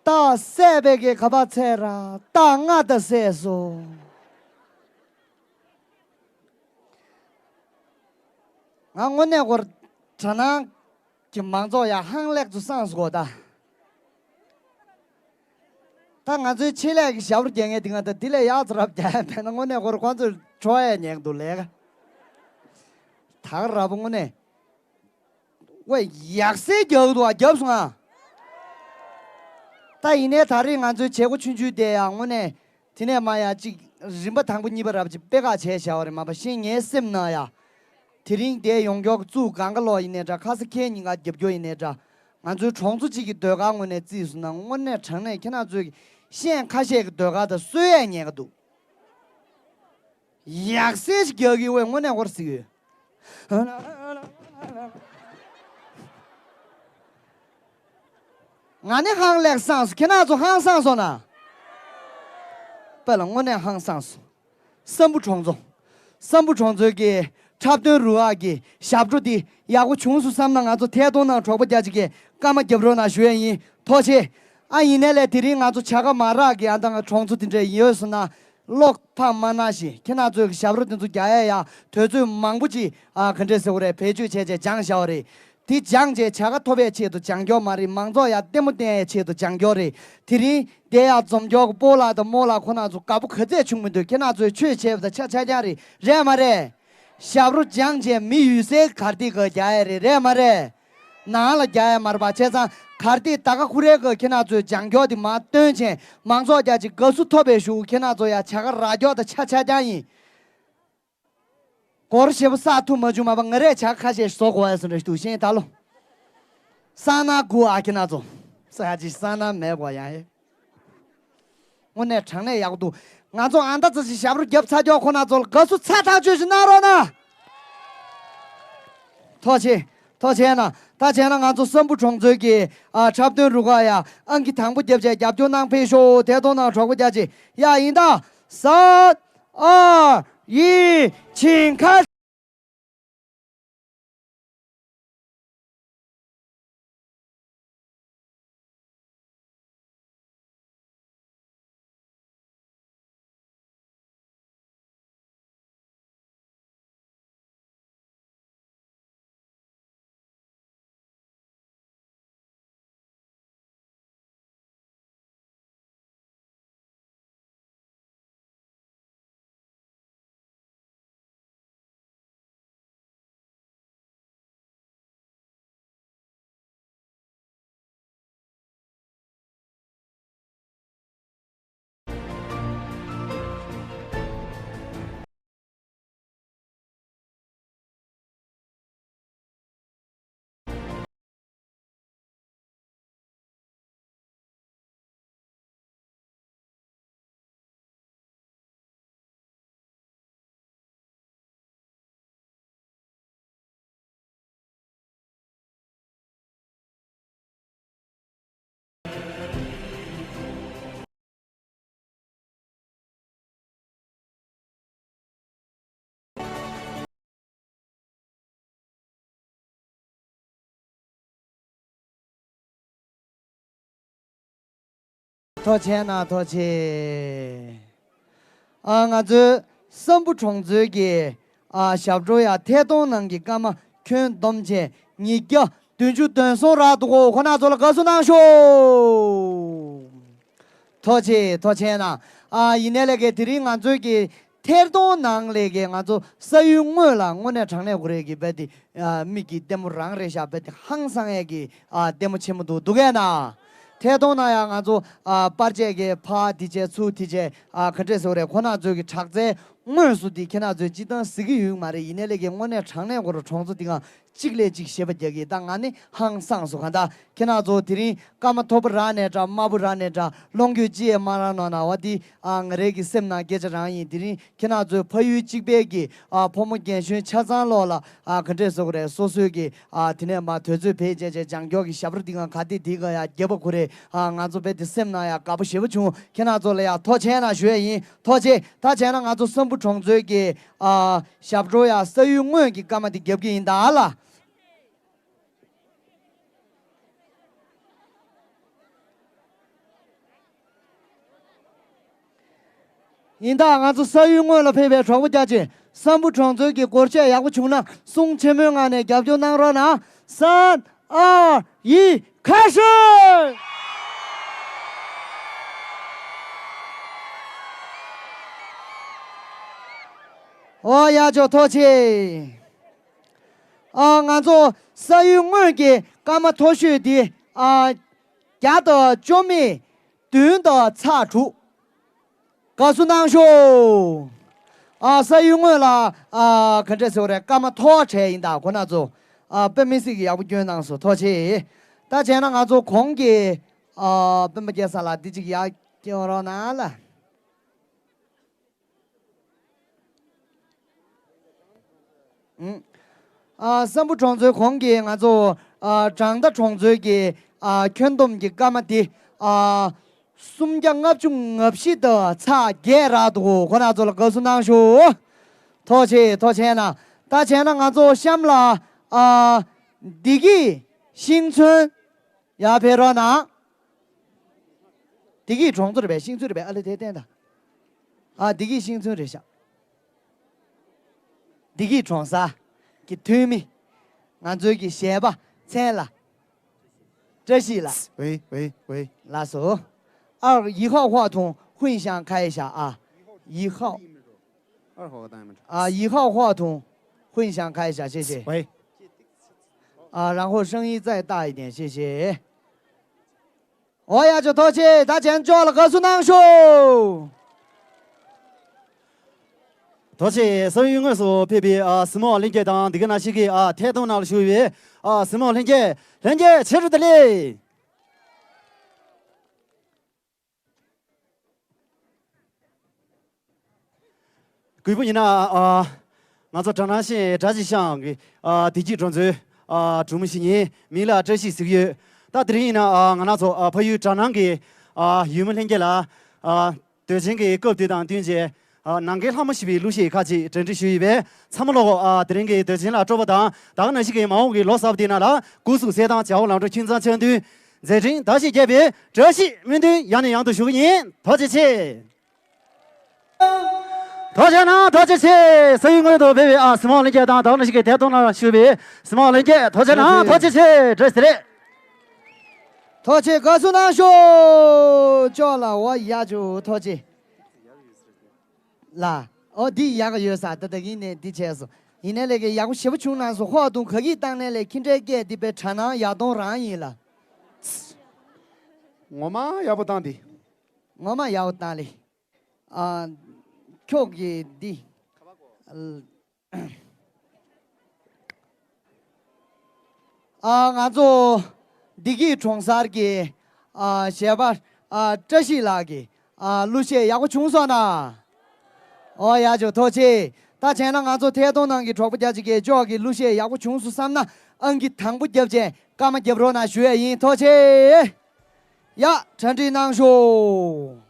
རྟགས་གསལ་བའི་གི་ག་པ་ཚེ་ར་རྟགས་ལྔ་ད་གསལ་སོང་། ང་དངོས་གནས་ཁོ་ར་དྲ་སྣང་གི་མང་ཚོགས་ཡ་ཧང་ལེགས་ཚོ་སངས་སུ་གོ་ད། ད་ང་ཚོའི་ཆེད་ལས་ཀྱི་ཞབས་བྲོ་རྒྱག་མཁན་དེ་སྔ་ད་དེ་ལས་ཡག་ཚ་རབ་རྒྱག་ཡ་མེད་ན་དངོས་གནས་ཁོ་ར་ཁོ་ཚོས་འཕྲོ་ཡ་ཉན་འདུག་ལས་ཀ། ད་ག་ར་བ་དངོས་གནས། ཝེ་ཡག་སེ་རྒྱག་འདུག་ཨ་རྒྱབ་སོང་ཨ། ད་ཡིན་ནའི་ད་རེས་ང་ཚོའི་བྱེད་སྒོ་ཆུང་ཆུང་དེ་ཡང་དངོས་གནས་དེ་ནས་མ་ཡ་གཅིག་རིམ་པ་དང་པོ་གཉིས་པ་རབ་ཅིག་དཔེ་ཁག་བྱས་བཞག་པ་རེད་མ་པ་ཤེས་ངའི་སེམས་ནང་ཡ། དེ་རིང་དེ་ཡོང་མགྱོགས་ཀྱི་ཙུའུ་གང་ག་ལོག་ཡིན་ནའི་འདྲ་ཁ་ས་ཁྱེད་གཉིས་ཀ་རྒྱབ་སྐྱོར་ཡིན་ནའི་འདྲ། ང་ཚོའི་གྲོང་ཚོ་གཅིག་གི་ཟློས་གར་དངོས་གནས་བརྩིས་སོང་ན་དངོས་གནས་དྲང་གནས་ཁྱེད་རང་ཚོས་ཤེས་ཁ་ཤས་ཀྱི་ཟློས་གར་དང་གསོལ་ཡས་ཉན་གི་འདུག་ཡག་སེ་ཞིག་རྒྱག་གི་ཝེ་དངོས་གནས་ཧོར་སི་ཡོད། ང་ནི་ཧང་ལེགས་སངས་སོང་ཁྱེད་རང་ཚོ་ཧང་སངས་སོང་ན། དཔེ་ལ་དངོས་གནས་ཧང་སངས་སོང་། སམ་བུ་གྲོང་ཚོ། སམ་བུ་གྲོང་ཚོའི་གི་འཁྲབ་སྟོན་རུ་ཨག་གི་ཞབས་བྲོ་འདི་ཡག་པོ་བྱུང་སོང་བསམ་ན་ང་ཚོ་ཐད་གཏོང་ནང་གྲོགས་པོ་རྒྱ་ཆེ་གི་སྐར་མ་རྒྱབ་རོགས་གནང་ཞུ་ཡས་ཡིན། ཐུགས་རྗེ་ཆེ། ཨ་ཡིན་ནའི་ལས་དེ་རིང་ང་ཚོ་བྱ་དགའ་མ་རག་གི་ཨ་ད་ང་གྲོང་ཚོ་དེ་འདྲ་ཡོད་སོང་ན། བློ་ཕམ་མ་གནང་ཞིག་ཁྱེད་རང་ཚོའི་གི་ཞབས་བྲོ་དེ་ཚོ་རྒྱག་ཡ་ཡ་དུས་ཚོད་མང་པོ་ཅིག་ཨ་ག་འདྲས་ཟེར་དགོས་རེད་བེད་སྤྱོད་བྱས་བྱས་སྦྱངས་བཞག་པ་རེད། དེ་སྦྱངས་བྱས་བྱ་དགའ་ཐོབ་པའི་ཆེད་དུ་སྦྱང་སྐྱོར་མ་རེད་མང་ཚོགས་ཡ་ལྟད་མོ་བསྟན་ཡའི་ཆེད་དུ་སྦྱང་སྐྱོར་རེད། དེ་རིང་དེ་ཡ་འཛོམས་སྐྱོར་གི་སྤོ་ལགས་དང་རྨོ་ལགས་ཁོ་རང་ཚོ་དགའ་པོ་ག་ཚད་བྱུང་མི་འདུག་ཁྱེད་རང་ཚོས་ཆོས་བྱས་པ་དང་ཆ་ཆ་རྐྱང་རེད་རེད་མ་རེད། ཞབས་བྲོ་སྦྱངས་བྱས་མི་ཡོད་སའི་གར་སྟེགས་ག་རྒྱག་ཡ་རེད་རེད་མ་རེད། ནང་ལ་རྒྱག་ཡ་མ་རེད་པ་བྱས་ཙང་གར་སྟེགས་ད་ག་ཁུ་རེ་ག་ཁྱེད་རང་ཚོས་སྦྱང་སྐྱོར་དེ་མར་བཏོན་བྱས་མང་ཚོགས་རྒྱ་ཆེ་དགའ་བསུ་ཐོབ་པའི་གཞུག་ཁྱེད་རང་ཚོ་ཡ་བྱ་དགའ་རག་སྐྱོར་དང་ཆ་ཆ་རྐྱང་ཡིན། སྒོར་ཞེ་པོ་བསགས་ཐུབ་མ་བྱུང་མ་པ་ང་རས་བྱ་དགའ་ཁ་ཤས་བཟོ་དགོས་ཡ་སོང་རེད་འདུག་ཤེས་ད་ལོ། སང་ན་དགུ་ཨ་ཁྱེད་རང་ཚོ། ས་ཡ་ཅིག་སང་ན་མེད་གོ་ཡང་ཧེ། དངོས་གནས་དྲང་གནས་ཡག་པོ་འདུག་ང་ཚོ་ཨ་མདའ་ཙི་ཅིག་ཞབས་བྲོ་རྒྱབ་ཚར་ཀྱོག་ཁོ་ན་ཚོ་ལ་དགའ་བསུ་ཚ་ཐག་ཆོད་ཅིག་གནང་རོགས་གནང་། ཐུགས་རྗེ་ཆེ། ཐུགས་རྗེ་ཆེ་གནང་། ད་བྱས་ན་ང་ཚོ་སམ་བུ་གྲོང་ཚོའི་གི་ཨ་འཁྲབ་སྟོན་རུ་ཁག་ཡ་ཨང་ཀི་དང་པོ་རྒྱབ་བྱས་རྒྱབ་སྐྱོར་གནང་ཕེབས་ཤོག་དེ་དོན་ནང་གྲོགས་པོ་རྒྱ་ཆེ་ཡ་ཡིན་ད། གསར། ཨ། ཡི། ཆིང་ཁ། ཐུགས་རྗེ་གནང་། ཐུགས་རྗེ་ཆེ། ཨ། ང་ཚོའི་སམ་བྷོ་གྲོང་ཚོའི་གི། ཨ། ཞབས་བྲོ་ཡ་ཐད་གཏོང་ནང་གི་སྐར་མ་ཁྱོན་བསྡོམས་བྱས་ཉིས་བརྒྱ་བདུན་ཅུ་དོན་གསུམ་རག་འདུག་གོ། ཁོ་ན་ཚོ་ལ་དགའ་བསུ་གནང་ཤོག། ཐུགས་རྗེ་ཆེ། ཐུགས་རྗེ་ཆེ་གནང་། ཨ། ཡིན་ནའི་ལས་ཀའི་དེ་རིང་ང་ཚོའི་གི་ཐད་གཏོང་ནང་ལས་ཀའི་ང་ཚོ་ས་ཡུལ་དངོས་ལ་དངོས་གནས་དྲང་གནས་ཁོ་རེ་གི་རྦད་དེ། ཨ། མིག་གི་ལྟད་མོ་རང་རེད་ཤག་རྦད་དེ་ཧང་སང་ཡས་ཀྱི། ཨ། ལྟད་མོ་ཆེན་མོ་འདུག་འདུག་གས་ན། ཐད་གཏོང་ནང་ཡང་ང་ཚོ། ཨ། པར་ཆས་ཀྱི་ཕར་དེ་བྱས་ཚུར་དེ་བྱས། ཨ། ག་འདྲས་ཟེར་བ་རེད། ཁོ་ན་ཚོའི་གི་དྲག་རྩལ་དངོས་སུ་དེ་ཁྱེད་ན་ཚོས་སྤྱི་བཏང་གཟིགས་ཀྱི་ཡོད་མ་རེད། ཡིན་ནའི་ལས་ཀའི་དངོས་གནས་དྲང་གནས་ཁོ་ར་གྲོང་ཚོ་འདི་ག་གཅིག་ལས་གཅིག་ཞེད་པ་རྒྱག་གི། ད་ང་ནི་ཧང་སངས་སོང་། གང་ལྟར་ཁྱེད་རང་ཚོ་དེ་རིང་སྐར་མ་མཐོ་པོ་རག་ནས་འདྲ། དམའ་པོ་རག་ནས་འདྲ། ལོངས་སྤྱོད་ཅི་ཡང་མ་རག་ནོ་ན་བ། འདི། ཨ། ང་རའི་གི་སེམས་ནང་སྐད་ཆ་རང་ཡིན། དེ་རིང་ཁྱེད་རང་ཚོའི་ཕ་ཡུལ་གཅིག་པའི་གི། ཨ། ཕོ་མོ་རྒན་གཞོན་ཆ་ཚང་ལོག་ལ། ཨ། ག་འདྲས་ཟེར་དགོས་རེད། སོ་སོའི་གི། ཨ། དེ་ནས་མ་དུས་ཚོད་བེད་སྤྱད་བྱས་ལྗང་མགྱོགས་ཀྱི་ཞབས་བྲོ་འདི་གང་ག་དེ་དེ་ག་ཡ་རྒྱབ་པ་ཁོ་རེ། ཨ། ང་ཚོ་རྦད་དེ་སེམས་ནང་ཡ་དགའ་པོ་ཞེ་པོ་བྱུང་། ཁྱེད་རང་ཚོ་ལ་ཡ་ཐུགས་རྗེ་ཆེ་གནང་ཞུ་ཡ་ཡིན། ཐུགས་རྗེ་ཆེ། ད་བྱས་ན་ང་ཚོ་སམ་བྷོ་གྲོང་ཚོའི་གི། ཨ། ཞབས་བྲོ་ཡ་ས་ཡུལ་དངོས་ཀྱི་སྐར་མ་དེ་རྒྱབ་ཀྱི་ཡིན་ད་ལ། ཡིན་ད། ང་ཚོ་ས་ཡུལ་དངོས་ལ་ཕེབས་པའི་གྲོགས་པོ་རྒྱ་ཆེ། སམ་བྷོ་གྲོང་ཚོའི་གི་སྒོར་གཞས་ཡག་པོ་བྱུང་ན་གསུང་ཆེན་མོའི་ངང་ནས་རྒྱབ་སྐྱོར་གནང་རོགས་གནང་། 三、二、一，开始！ ཨོ། ཡག་ཇོ། ཐུགས་རྗེ་ཆེ། ཨ། ང་ཚོ་ས་ཡུལ་དངོས་ཀྱི་སྐར་མ་མཐོ་ཤོས་དེ། ཨ། བརྒྱ་དང་བཅུ་མེད་བདུན་དང་ཚེག་དྲུག་དགའ་བསུ་གནང་ཤོག། ཨ། ས་ཡུལ་དངོས་ལ། ཨ། ག་འདྲས་ཟེར་བ་རེད། སྐར་མ་མཐོ་བ་བྲལ་ཡིན་ད། ཁོ་ན་ཚོ། ཨ། དཔེ་མི་སྲིད་ཀྱི་ཡག་པོ་སྐྱོན་གནང་སོང་། ཐུགས་རྗེ་ཆེ། ད་བྱས་ན་ང་ཚོ་གོང་གི། ཨ། སྤེན་པ་རྒྱལ་ས་ལགས་འདི་གཅིག་ཡར་སྐྱོན་རོགས་གནང་ལ། ཨ། སམ་བྷོ་གྲོང་ཚོའི་གོང་གི་ང་ཚོ། ཨ། བྲང་མདའ་གྲོང་ཚོའི་གི། ཨ། ཁྱོན་བསྡོམས་ཀྱི་སྐར་མ་དེ། ཨ། སུམ་བརྒྱ་ལྔ་བཅུ་ང་བཞི་དང་ཚེག་བརྒྱད་རག་འདུག། ཁོ་རང་ཚོ་ལ་དགའ་བསུ་གནང་ཤོག། ཐུགས་རྗེ་ཆེ། ཐུགས་རྗེ་ཆེ་གནང་། ད་བྱས་ན་ང་ཚོ་གཤམ་ལ། ཨ། བདེ་སྐྱིད་ཤིང་ཚོན། ཡར་ཕེབས་རོགས་གནང་། བདེ་སྐྱིད་གྲོང་ཚོ་རེད་པས། ཤིང་ཚོན་རེད་པས། ཨ་ལེ་དེ་བསྟན་དང་། ཨ། བདེ་སྐྱིད་ཤིང་ཚོན་རེད་ཤག། བདེ་སྐྱིད་གྲོང་གསར་གྱི་འཐུས་མི། ང་ཚོའི་གི་གཞས་པ་མཚན་ལ། བཀྲ་ཤིས་ལགས། 喂，喂，喂。 ལགས་སོ། 二，一号话筒混响开一下啊。一号。 二号，我当然没事。 啊，一号话筒混响开一下，谢谢。 喂。 啊，然后声音再大一点，谢谢。 ཨོ། ཡག་ཇོ། ཐུགས་རྗེ་ཆེ། ད་བྱས་ན་ཅོག་ལ་དགའ་བསུ་གནང་ཤོག། ཐུགས་རྗེ་ཆེ། ས་ཡུལ་དངོས་སུ་ཕེབས་པའི། ཨ། གཟིགས་མོ་བ་ལྷན་རྒྱས་དང་། འདི་ག་ནང་བཞིན་གྱི། ཨ། ཐད་གཏོང་ནང་ལ་བཞུགས་པའི། ཨ། གཟིགས་མོ་བ་ལྷན་རྒྱས། ལྷན་རྒྱས་ཆེ་རུ་བདེ་ལེགས། གུས་པ་ཡིན་ན། ཨ། ང་ཚོ་གྲ་ནང་བཞིན་བཀྲ་ཤིས་ཤང་གི། ཨ། བདེ་སྐྱིད་གྲོང་ཚོའི། ཨ། གྲོང་མི་ཞིག་ཡིན། མིང་ལ་བཀྲ་ཤིས་ཟེར་གྱི་ཡོད། ད་དེ་རིང་ཡིན་ན། ཨ། ང་རང་ཚོ། ཨ། ཕ་ཡུལ་གྲ་ནང་གི། ཨ། ཡུལ་མི་ལྷན་རྒྱས་ལ། ཨ། དུས་ཆེན་གྱི་སྐབས་དེ་དང་བསྟུན་བྱས། ཨ། ནམ་མཁའི་ལྷ་མོ་ཞེས་པའི་གླུ་གཞས་ཁག་ཅིག་གྲ་སྒྲིག་ཞུས་ཡོད་པས། ཚང་མ་ལོག། ཨ། དེ་རིང་གི་དུས་ཆེན་ལ་སྤྲོ་བ་དང་། ད་ག་ནང་བཞིན་གྱི་མ་འོངས་ཀྱི་ལོ་གསར་པ་དེ་ནང་ལ་སྒོ་ཟོག་གསེར་ཐང་བྱ་བ་ལམ་འགྲོ་ཁྱིམ་ཚང་འཆམ་མཐུན་མཛད་འཕྲིན་ཟླ་བཞིན་རྒྱས་པའི་བཀྲ་ཤིས་སྨོན་འདུན་ཡང་ནས་ཡང་དུ་ཞུ་གི་ཡིན། ཐུགས་རྗེ་ཆེ། ཐུགས་རྗེ་གནང་། ཐུགས་རྗེ་ཆེ། ས་ཡུལ་དངོས་དུ་ཕེབས་པའི། ཨ། གཟིགས་མོ་བ་ལྷན་རྒྱས་དང་། ད་ག་ནང་བཞིན་གྱི་ཐད་གཏོང་ནང་བཞུགས་པའི་གཟིགས་མོ་བ་ལྷན་རྒྱས། ཐུགས་རྗེ་གནང་། ཐུགས་རྗེ་ཆེ། བཀྲ་ཤིས་བདེ་ལེགས། ཐུགས་རྗེ་ཆེ། དགའ་བསུ་གནང་ཤོག། ཅོག་ལ། ཨོ། ཡག་ཇོ། ཐུགས་རྗེ་ཆེ་ལགས། ཨོ། འདི་ཡག་ཡོད་ས། ད་ད་གིན་ནས་འདི་བྱས་སོང་། ཡིན་ནའི་ལས་ཀ་ཡག་པོ་ཞེ་པོ་བྱུང་གནང་སོང་། ཧོ་དུང་ག་གིས་བཏང་ནའི་ལས། ཁྱི་འདྲའི་སྐད་འདི་པའི་གྲ་ནང་ཡག་སྟོང་རང་ཡིན་ལ། ངོ་མ་ཡག་པོ་བཏང་སྟེ། ངོ་མ་ཡག་པོ་བཏང་ལེ། ཨ། ཁྱོད་ཀྱིས་འདི། ཨ། ང་ཚོ་བདེ་སྐྱིད་གྲོང་གསར་གྱི། ཨ། གཞས་པ། ཨ། བཀྲ་ཤིས་ལགས་ཀྱི། ཨ། གླུ་གཞས་ཡག་པོ་བྱུང་སོང་ན། ཨོ། ཡག་ཇོ། ཐུགས་རྗེ་ཆེ། ད་བྱས་ན་ང་ཚོ་ཐད་གཏོང་ནང་གི་གྲོགས་པོ་རྒྱ་ཆེ་གིས་ཅོག་གི་གླུ་གཞས་ཡག་པོ་བྱུང་སོང་བསམ་ན། ཨང་ཀི་དང་པོ་བརྒྱབ་བྱས་སྐར་མ་བརྒྱབ་རོགས་གནང་ཞུ་ཡས་ཡིན། ཐུགས་རྗེ་ཆེ། ཡ། གྲ་སྒྲིག་གནང་ཤོག།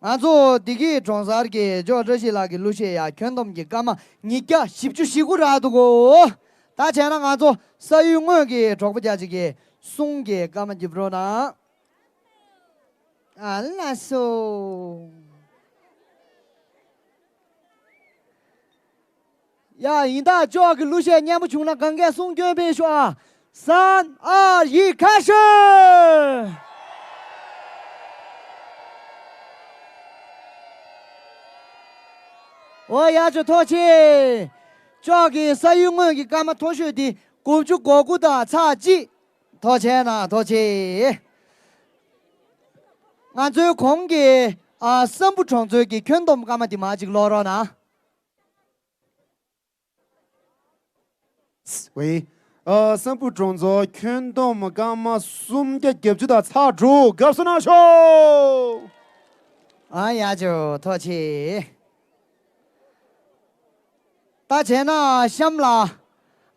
ང་ཚོ་འདི་གི་གྲོང་གསར་གྱི་ཇོ་བཀྲ་ཤིས་ལགས་ཀྱི་གླུ་གཞས་ཡ་ཁྱོན་བསྡོམས་ཀྱི་སྐར་མ་ཉིས་བརྒྱ་བཞི་བཅུ་ཞེ་དགུ་རག་འདུག་གོ། ད་བྱས་ན་ང་ཚོ་ས་ཡུལ་དངོས་ཀྱི་གྲོགས་པོ་རྒྱ་ཆེ་གི་གསུང་གི་སྐར་མ་བརྒྱབ་རོགས་གནང་། ཨ་ལ་སོ། ཡ་ཡིན་ད། ཇོ་གི་གླུ་གཞས་སྙན་པོ་བྱུང་ན་གང་གས་གསུང་སྐྱོན་ཕེབས་ཤོག་ཨ། སན་ཨར་ཡི་ཁ་ཤོད། འོ་ཡ་ཇོ་ཐོག་ཆེ། ཇོ་གི་ས་ཡུལ་དངོས་ཀྱི་སྐར་མ་མཐོ་ཤོས་འདི་དགུ་བཅུ་གོ་དགུ་དང་ཚེག་གཅིག་ཐོག་ཆེ་ན་ཐོག་ཆེ། ང་ཚོའི་གོང་གི་ཨ་སམ་བྷོ་ཊ་གྲོང་ཚོའི་གི་ཁྱོན་བསྡོམས་སྐར་མ་འདི་མར་ཅིག་ཀློག་རོགས་གནང་། ཝེ། ཨ་སམ་བྷོ་ཊ་གྲོང་ཚོ་ཁྱོན་བསྡོམས་སྐར་མ་སུམ་བརྒྱ་བརྒྱད་ཅུ་དང་ཚེག་དྲུག་དགའ་བསུ་གནང་ཤོག་ཨ་ཡ་ཇོ་ཐོག་ཆེ། ད་བྱས་ན་གཤམ་ལ།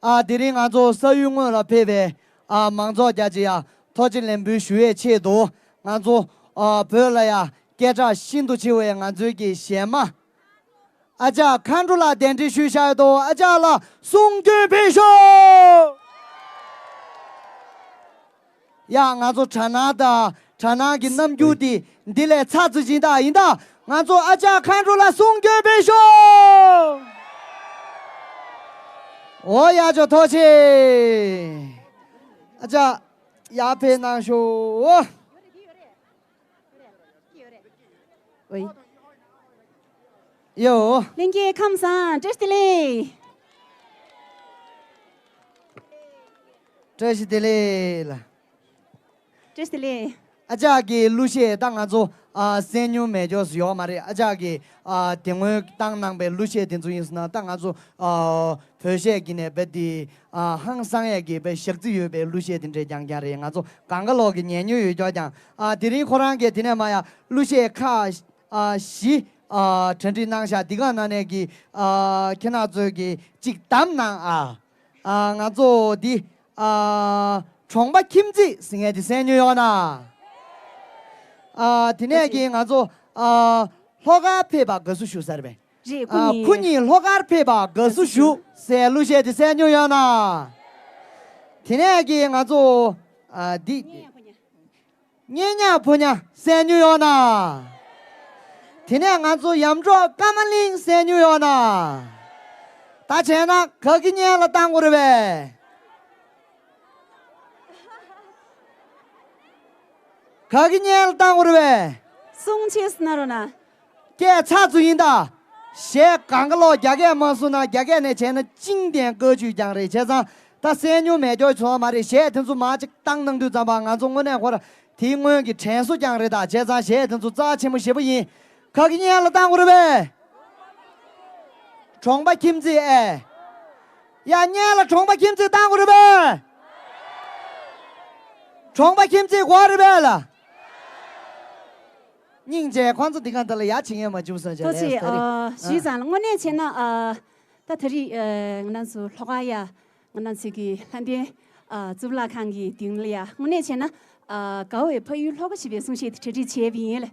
ཨ་དེ་རིང་ང་ཚོ་ས་ཡུལ་དངོས་ལ་ཕེབས་པའི་ཨ་མང་ཚོགས་རྒྱ་ཆེ་ཡ་ཐུགས་རྗེ་ལེགས་འབུལ་ཞུ་བའི་ཆེད་དུ། ང་ཚོ་ཨ་བོད་ལ་ཡ་སྐད་གྲགས་ཤིན་ཏུ་ཆེ་བའི་ང་ཚོའི་གི་གཞས་མ་ཨ་ཅག་མཁའ་འགྲོ་ལགས་གདན་འདྲེན་ཞུས་བཞག་ཡོད་དོ། ཨ་ཅག་ལ་གསུང་སྐྱོན་ཕེབས་ཤོག་ཡ་ང་ཚོ་དགྲ་སྣང་དང་དགྲ་སྣང་གི་རྣམ་འགྱུར་དེ་འདི་ལས་ཚ་ཙམ་ཞིག་ད་ཡིན་ད། ང་ཚོ་ཨ་ཅག་མཁའ་འགྲོ་ལ་གསུང་སྐྱོན་ཕེབས་ཤོག་འོ་ཡ་ཇོ་ཐོག་ཆེ། ཨ་ཅག་ཡར་ཕེབས་གནང་ཤོག་ཝེ། ཡོ། ལྷན་རྒྱས་ཁམས་བཟང་། བཀྲ་ཤིས་བདེ་ལེགས། བཀྲ་ཤིས་བདེ་ལེགས་ལ། བཀྲ་ཤིས་བདེ་ལེགས། ཨ་ཅག་གི་གླུ་གཞས་ད་ང་ཚོ་ཨ་གསན་མྱོང་མེད་ཅོག་སུ་ཡོད་མ་རེད། ཨ་ཅག་གི་ཨ་དེ་སྔོན་བཏང་གནང་པའི་གླུ་གཞས་དེ་ཚོ་ཡིན་སོང་ན་ད་ང་ཚོ་ཨ་བོད་གཞས་ཀྱི་ནས་རྦད་དེ་ཨ་ཧང་སང་ཡས་ཀྱི་རྦད་ཞག་རྩི་ཡོད་པའི་གླུ་གཞས་དེ་འདྲས་རྐྱང་རྐྱང་རེད། ང་ཚོ་གང་ག་ལོག་གི་ཉན་མྱོང་ཡོད་ཅོག་ཀྱང་ཨ་དེ་རིང་ཁོ་རང་གིས་དེ་ནས་མ་ཡ་གླུ་གཞས་ཁག་ཨ་བཞི་ཨ་གྲ་སྒྲིག་གནང་ཤག་འདི་ག་ནང་ནས་ཀྱི་ཨ་ཁྱེད་རང་ཚོས་ཀྱི་གཅིག་བདམས་གནང་ཨ། ཨ་ང་ཚོ་འདི་ཨ་གྲོང་པ་ཁྱིམ་མཚེས་ཟེར་མཁན་དེ་གསན་མྱོང་ཡོད་ན། ཨ་དེ་ནས་ཀྱི་ང་ཚོ་ཨ་ལྷོ་ཁར་ཕེབས་པ་དགའ་བསུ་ཞུ་ས་རེད་པས། རེད། ཨ་སྐུ་ཉིད་ལྷོ་ཁར་ཕེབས་པ་དགའ་བསུ་ཞུ་ཟེར་གླུ་གཞས་དེ་གསན་མྱོང་ཡོད་ན། དེ་ནས་ཀྱི་ང་ཚོ་ཨ་འདི། སྙན་ཉག་ཕོ་ཉ་གསན་མྱོང་ཡོད་ན། དེ་ནས་ང་ཚོ་ཡམ་འབྲོག་ཀ་མ་གླིང་གསན་མྱོང་ཡོད་ན། ད་བྱས་ན་ག་གི་སྙན་ལ་བཏང་དགོས་རེད་པས། ག་གི་སྙན་ལ་བཏང་དགོས་རེད་པས། གསུང་ཆེས་གནང་རོགས་གནང་། སྐད་ཚ་ཙུ་ཡིན་ད། གཞས་གང་ག་ལོག་རྒྱ་སྐད་མ་གསུང་ན་རྒྱ་སྐད་ནས་བྱས་ན་ཅིང་ཏེང་བཀའ་བརྒྱུད་ཀྱང་རེད། བྱས་ཙང་ད་གསན་མྱོང་མེད་ཀྱོག་བྱུང་བ་མ་རེད། གཞས་དེ་ཚོ་མ་ཅིག་བཏང་གནང་དུས་ཙམ་པ་ང་ཚོ་དངོས་གནས་ཁོ་ར་དེའི་སྔོན་གྱི་དྲན་གསོ་ཀྱང་རེད་ད། བྱས་ཙང་གཞས་དེ་ཚོ་རྩ་ཆེན་པོ་ཞེ་པོ་ཡིན། ག་གི་སྙན་ལ་བཏང་དགོས་རེད་པས། གྲོང་པ་ཁྱིམ་མཚེས་ཨེ། ཡ་སྙན་ལ་གྲོང་པ་ཁྱིམ་མཚེས་བཏང་དགོས་རེད་པས། གྲོང་པ་ཁྱིམ་མཚེས་གོ་རེད་པས་ལ། སྙིང་རྗེ་ཁོང་ཚོ་འདི་ག་འདི་ལ་ཡ་བྱེད་མཁན་མ་བྱུང་སོང་ཅེས་ཐུགས་རྗེ་ཆེ། ལགས་ཨ་སོ་རེད། ཞུས་ཙང་ལ་དངོས་གནས་བྱས་ན་ཨ་ད་ད་རེས་ཨ་ང་རང་ཚོ་ལྷོ་ཁ་ཡ་ང་རང་ཚོའི་གི་ལྷ་ལྡན་ཨ་གཙུག་ལག་ཁང་གི་མདུན་ལ་ཡ་དངོས་གནས་བྱས་ན་ཨ་དགའ་བའི་ཕ་ཡུལ་ལྷོ་ཁ་ཞེས་པའི་གསུང་བཤད་དེ་གྲ་སྒྲིག་བྱས་པ་ཡིན་ལ།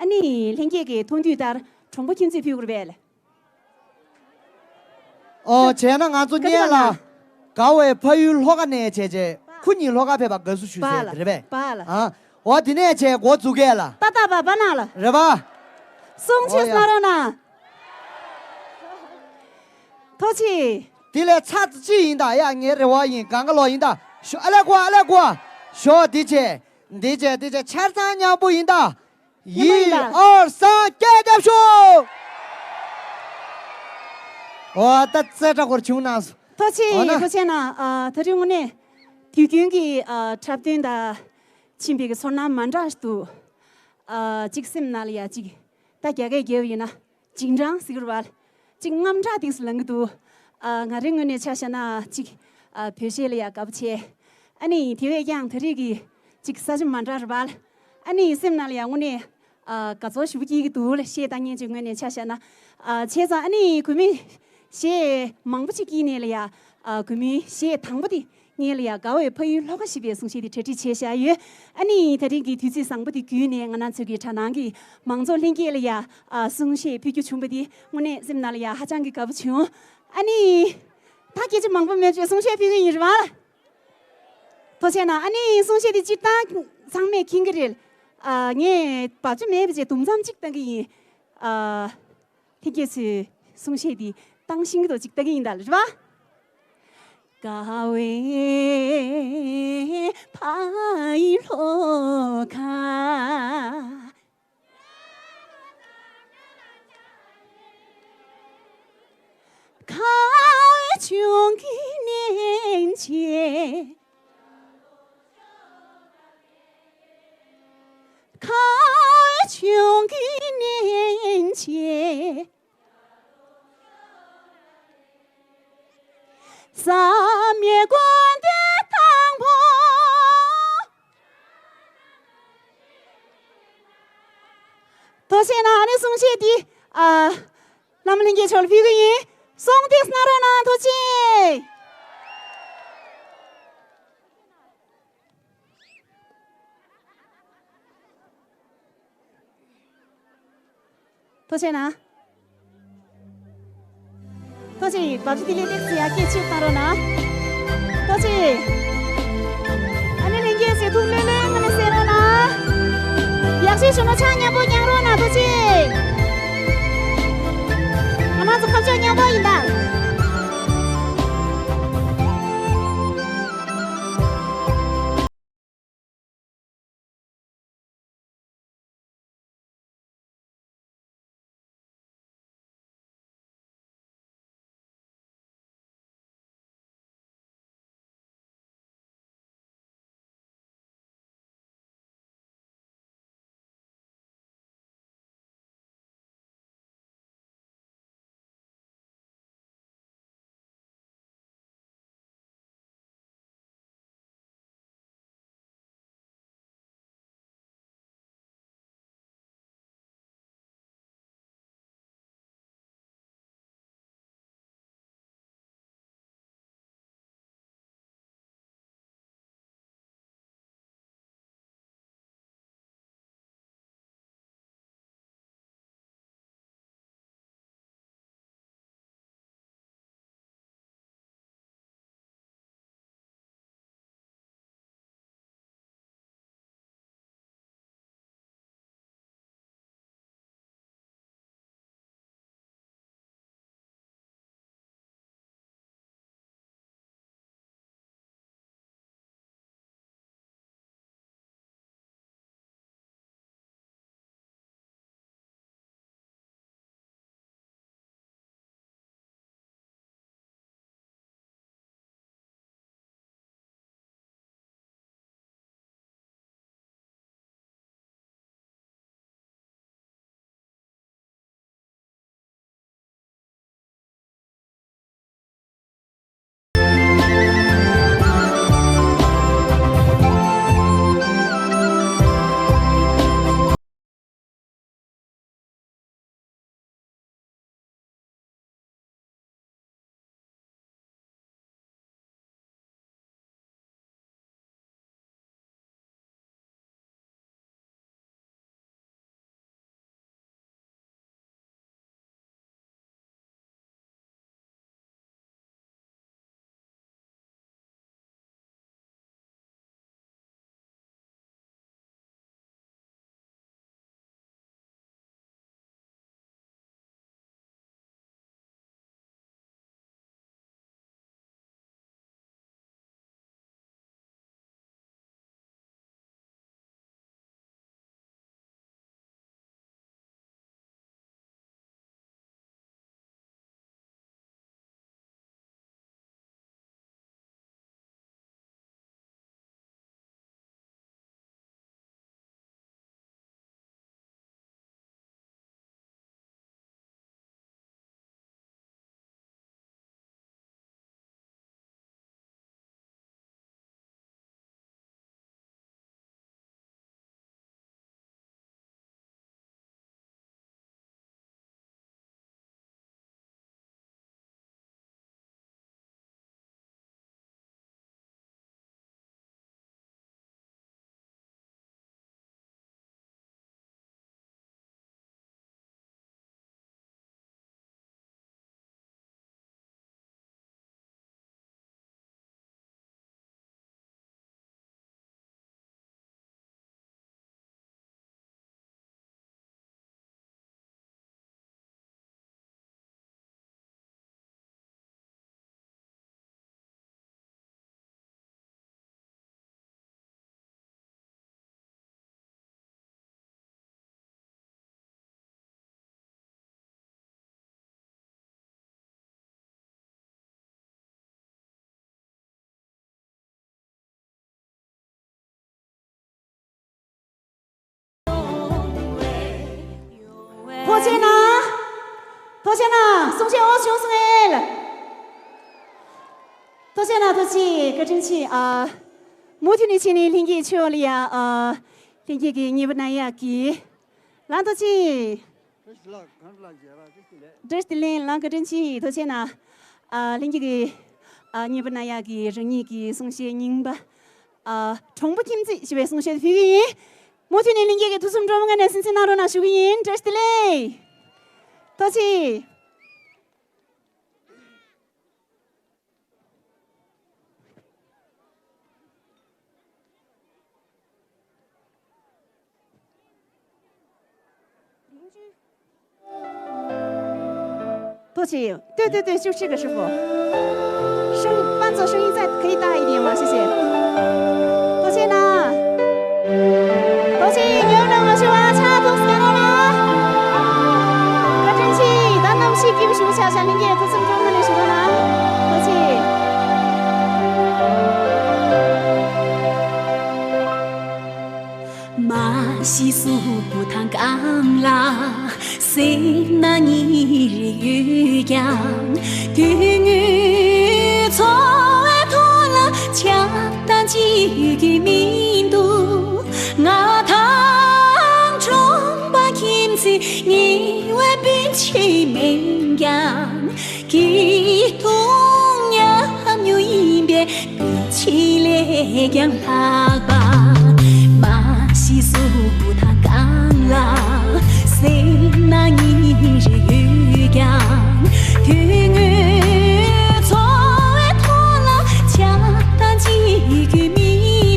ཨ་ནི་ལྷན་རྒྱས་ཀྱིས་མཐོང་དུས་ལྟར་གྲོང་པ་ཁྱིམ་མཚེས་ཕུལ་དགོས་རེད་པས་ལ། ཨོ་བྱས་ན་ང་ཚོ་གཉེན་ལ་དགའ་བའི་ཕ་ཡུལ་ལྷོ་ཁ་ནས་བྱས་རྗེས་ཁོ་གཉིས་ལྷོ་ཁ་ཕེབས་པ་དགའ་བསུ་ཞུ་ཟེར་དེ་རེད་པས། པཱ་ལགས། ཨ་འོ་དེ་ནས་བྱས་འགོ་འཛུགས་གས་ལ། ཏ་ཏ་པ་པ་ན་ལ། རེད་པ། གསུང་ཆེས་ཨོ་ཡ། གནང་རོགས་གནང་། ཐུགས་རྗེ་ཆེ། དེ་ལས་ཚ་ཅི་ཡིན་ད་ཡ། ངའི་རེ་བ་ཡིན། གང་ག་ལོག་ཡིན་ད། ཞོ་ཨ་ལེ་གོ་ཨ་ལེ་གོ། ཞོ་འདི་བྱས། འདི་བྱས་འདི་བྱས་ཆ་ཚང་མཉམ་པོ་ཡིན་ད། ཡིན་ཨར་སང་སྐད་རྒྱབ་ཤོག་འོ་ད་རྩེ་གྲ་སྐོར་བྱུང་གནང་སོང་། ཐུགས་རྗེ་ཆེ། ཨོ་ན། ཐུགས་རྗེ་ཆེ་གནང་། ཨ་ད་རིང་དངོས་གནས་དུས་རྒྱུན་གྱི་ཨ་འཁྲབ་སྟོན་དང་ཕྱིན་པའི་གི་ཚོར་སྣང་མ་འདྲ་ཞིག་འདུག་ཨ་གཅིག་སེམས་ནང་ལ་ཡ་གཅིག་ད་རྒྱ་སྐད་རྒྱབ་ཡིན་ན་ཅིང་ཀྲང་ཟེར་གི་རེད་པ། གཅིག་དངངས་སྐྲག་ཏིག་ཙམ་ལངས་ཀྱི་འདུག་ཨ་ང་རའི་ངོས་ནས་ཆ་བཞག་ན་གཅིག་ཨ་བོད་གཞས་ལ་ཡ་དགའ་པོ་བྱས། ཨ་ནི་དེ་བས་ཀྱང་ད་རེས་ཀྱི་གཅིག་ས་ཆ་མ་འདྲ་རེད་པ། ཨ་ནི་སེམས་ནང་ལ་ཡ་དངོས་གནས་ཨ་དགའ་ཚོར་ཞེ་པོ་སྐྱེ་གི་འདུག་ལ། གཞས་བཏང་མཁན་ཅིག་ངོས་ནས་ཆ་བཞག་ན། ཨ་བྱས་ཙང་ཨ་ནི་གུས་མོས་གཞས་མང་པོ་ཅིག་དཀྱིལ་ནས་ལ་ཡ་ཨ་གུས་མོའི་གཞས་དང་པོ་དེ་ ངེད་ལ་ཡ་དགའ་བའི་ཕ་ཡུལ་ལྷོ་ཁ་ཞེས་པའི་གསུང་བཤད་དེ་གྲ་སྒྲིག་བྱས་བཞག་ཡོད། ཨ་ནི་དེ་རིང་གི་དུས་ཚོད་བཟང་པོ་དེ་བརྒྱུད་ནས་ང་རང་ཚོ་གི་གྲྭ་ནང་གི་མང་ཚོགས་ལྷན་རྒྱས་ལ་ཡ་ཨ་གསུང་བཤད་ཕུལ་རྒྱུ་བྱུང་བ་དེ་དངོས་གནས་སེམས་ནང་ལ་ཡ་ཧ་ཅང་གི་དགའ་པོ་བྱུང་། ཨ་ནི་ད་སྐད་ཆ་མང་པོ་མེད་བྱས་གསུང་བཤད་ཕུལ་གི་ཡིན་རེད་བ། ཐུགས་རྗེ་གནང་། ཨ་ནི་གསུང་བཤད་དེ་སྤྱིར་བཏང་ཚང་མས་མཁྱེན་གི་རེད། ཨ་ངས་བབ་ཅོལ་མེད་པ་བྱས་དུམ་མཚམས་གཅིག་བཏང་གི་ཡིན། ཨ་ལྷན་རྒྱས་ཚོས་གསུང་བཤད་འདི་བཏང་ཤེས་ཀྱི་འདུག་ཅིག་བལྟ་གི་ཡིན་ད་རེད་བ། དགའ་བའི་ཕ་ཡུལ་ལྷོ་ཁ། ཁ་བའི་ཆུང་གི་ནན་ཆེ། ཁ་བའི་ཆུང་གི་ནན་ཆེ། བསམ་ཡས་དགོན་སྡེ་དང་པོ། ཐུགས་རྗེ་གནང་། ཨ་ནི་གསུང་བཤད་འདི་ཨ་བླ་མ་ལྷན་རྒྱས་མཆོག་ལ་ཕུལ་གི་ཡིན། གསུང་ཏིས་གནང་རོགས་གནང་། ཐུགས་རྗེ། ཐུགས་རྗེ་གནང་། ཐུགས་རྗེ་ཡིན། བབ་ཅོལ་དེ་ལས་ཏེག་ཙི་ཡ་སྐད་ཆེད་བཏང་རོགས་གནང་། ཐུགས་རྗེ་ཡིན། ཨ་ནི་ལྷན་རྒྱས་ཚོས་ཐུགས་ལྷོད་ལྷོད་ངང་ནས་གསན་རོགས་གནང་། ཡག་ཤོས་བྱུང་ན་ཆང་མཉམ་པོ་མྱང་རོགས་གནང་། ཐུགས་རྗེ་ཡིན། ང་རང་ཚོ་ཁ་ཕྱོགས་མཉམ་པོ་ཡིན་ད། ཐུགས་རྗེ་གནང་། ཐུགས་རྗེ་གནང་། གསུང་བཤད་འོ་བྱུང་སོང་ངས། ཐུགས་རྗེ་གནང་། ཐུགས་རྗེ་བཀའ་དྲིན་ཆེ། ཨ། མུ་མཐུད་ནས་ཕྱིན་ནས་ལྷན་རྒྱས་ཆོས་ལ་ཡ། ཨ། ལྷན་རྒྱས་ཀྱི་ཉེ་བུ་ན་ཡ་གི། ལང་ཐུགས་རྗེ་ཆེ། བཀྲ་ཤིས་བདེ་ལེགས། ལང་བཀའ་དྲིན་ཆེ། ཐུགས་རྗེ་གནང་། ཨ། ལྷན་རྒྱས་ཀྱི། ཨ། ཉེ་བུ་ན་ཡ་གི་རང་ཉིད་ཀྱི་གསུང་བཤད་རྙིང་པ། ཨ། གྲོང་པ་ཁྱིམ་མཚེས་ཞེས་པའི་གསུང་བཤད་ཕུལ་གྱི་ཡིན། མུ་མཐུད་ནས་ལྷན་རྒྱས་ཀྱི་ཐུགས་སེམས་སྤྲོ་མོ་ངང་ནས་གསན་གཟིགས་གནང་རོགས་གནང་ཞུ་གི་ཡིན། བཀྲ་ཤིས་བདེ་ལེགས། ཐུགས་རྗེ་ཆེ། ཐུགས་རྗེ་ཆེ། 对对对，就是这个师傅。声，伴奏声音再可以大一点吗？谢谢。 ཐུགས་རྗེ་གནང་། ཐུགས་རྗེ་ཆེ། ཉེ་བུ་ནང་ང་ཞུ་བ་ཕྱག་ཐུགས་སུ་བཀའ་གནང་ལ། བཀའ་དྲིན་ཆེ། ད་གནམ་གཤིས་སྐྱིད་པོ་ཞིག་ཆགས་ཤག་ལྷན་རྒྱས་ཐུགས་སེམས་སྤྲོ་མོ་ནས་ཞུ་བ་ན། ཐུགས་རྗེ་ཆེ། མ་ཤི་གཟུགས་པོ་དང་རྐང་ལག་སེར་སྣ་ཉིན་རེ་ཡོད་ཀྱང་། དོན་དངོས་འཚོ་བའི་ཐོག་ལ་ཆགས་སྡང་བྱེད་རྒྱུ་མི་འདུག་ང་དང་གྲོང་པ་ཁྱིམ་མཚེས་ཉེ་བའི་སྤུན་མཆེད་མིན་ཀྱང་། སྐྱིད་སྡུག་མཉམ་མྱོང་ཡིན་པས། སྤུན་མཆེད་ལས་ཀྱང་ལྷག་པ། མ་ཤི་གཟུགས་པོ་དང་རྐང་ལག་སེར་སྣ་ཉིན་རེ་ཡོད་ཀྱང་། དོན་དངོས་འཚོ་བའི་ཐོག་ལ་ཆགས་སྡང་བྱེད་རྒྱུ་མི་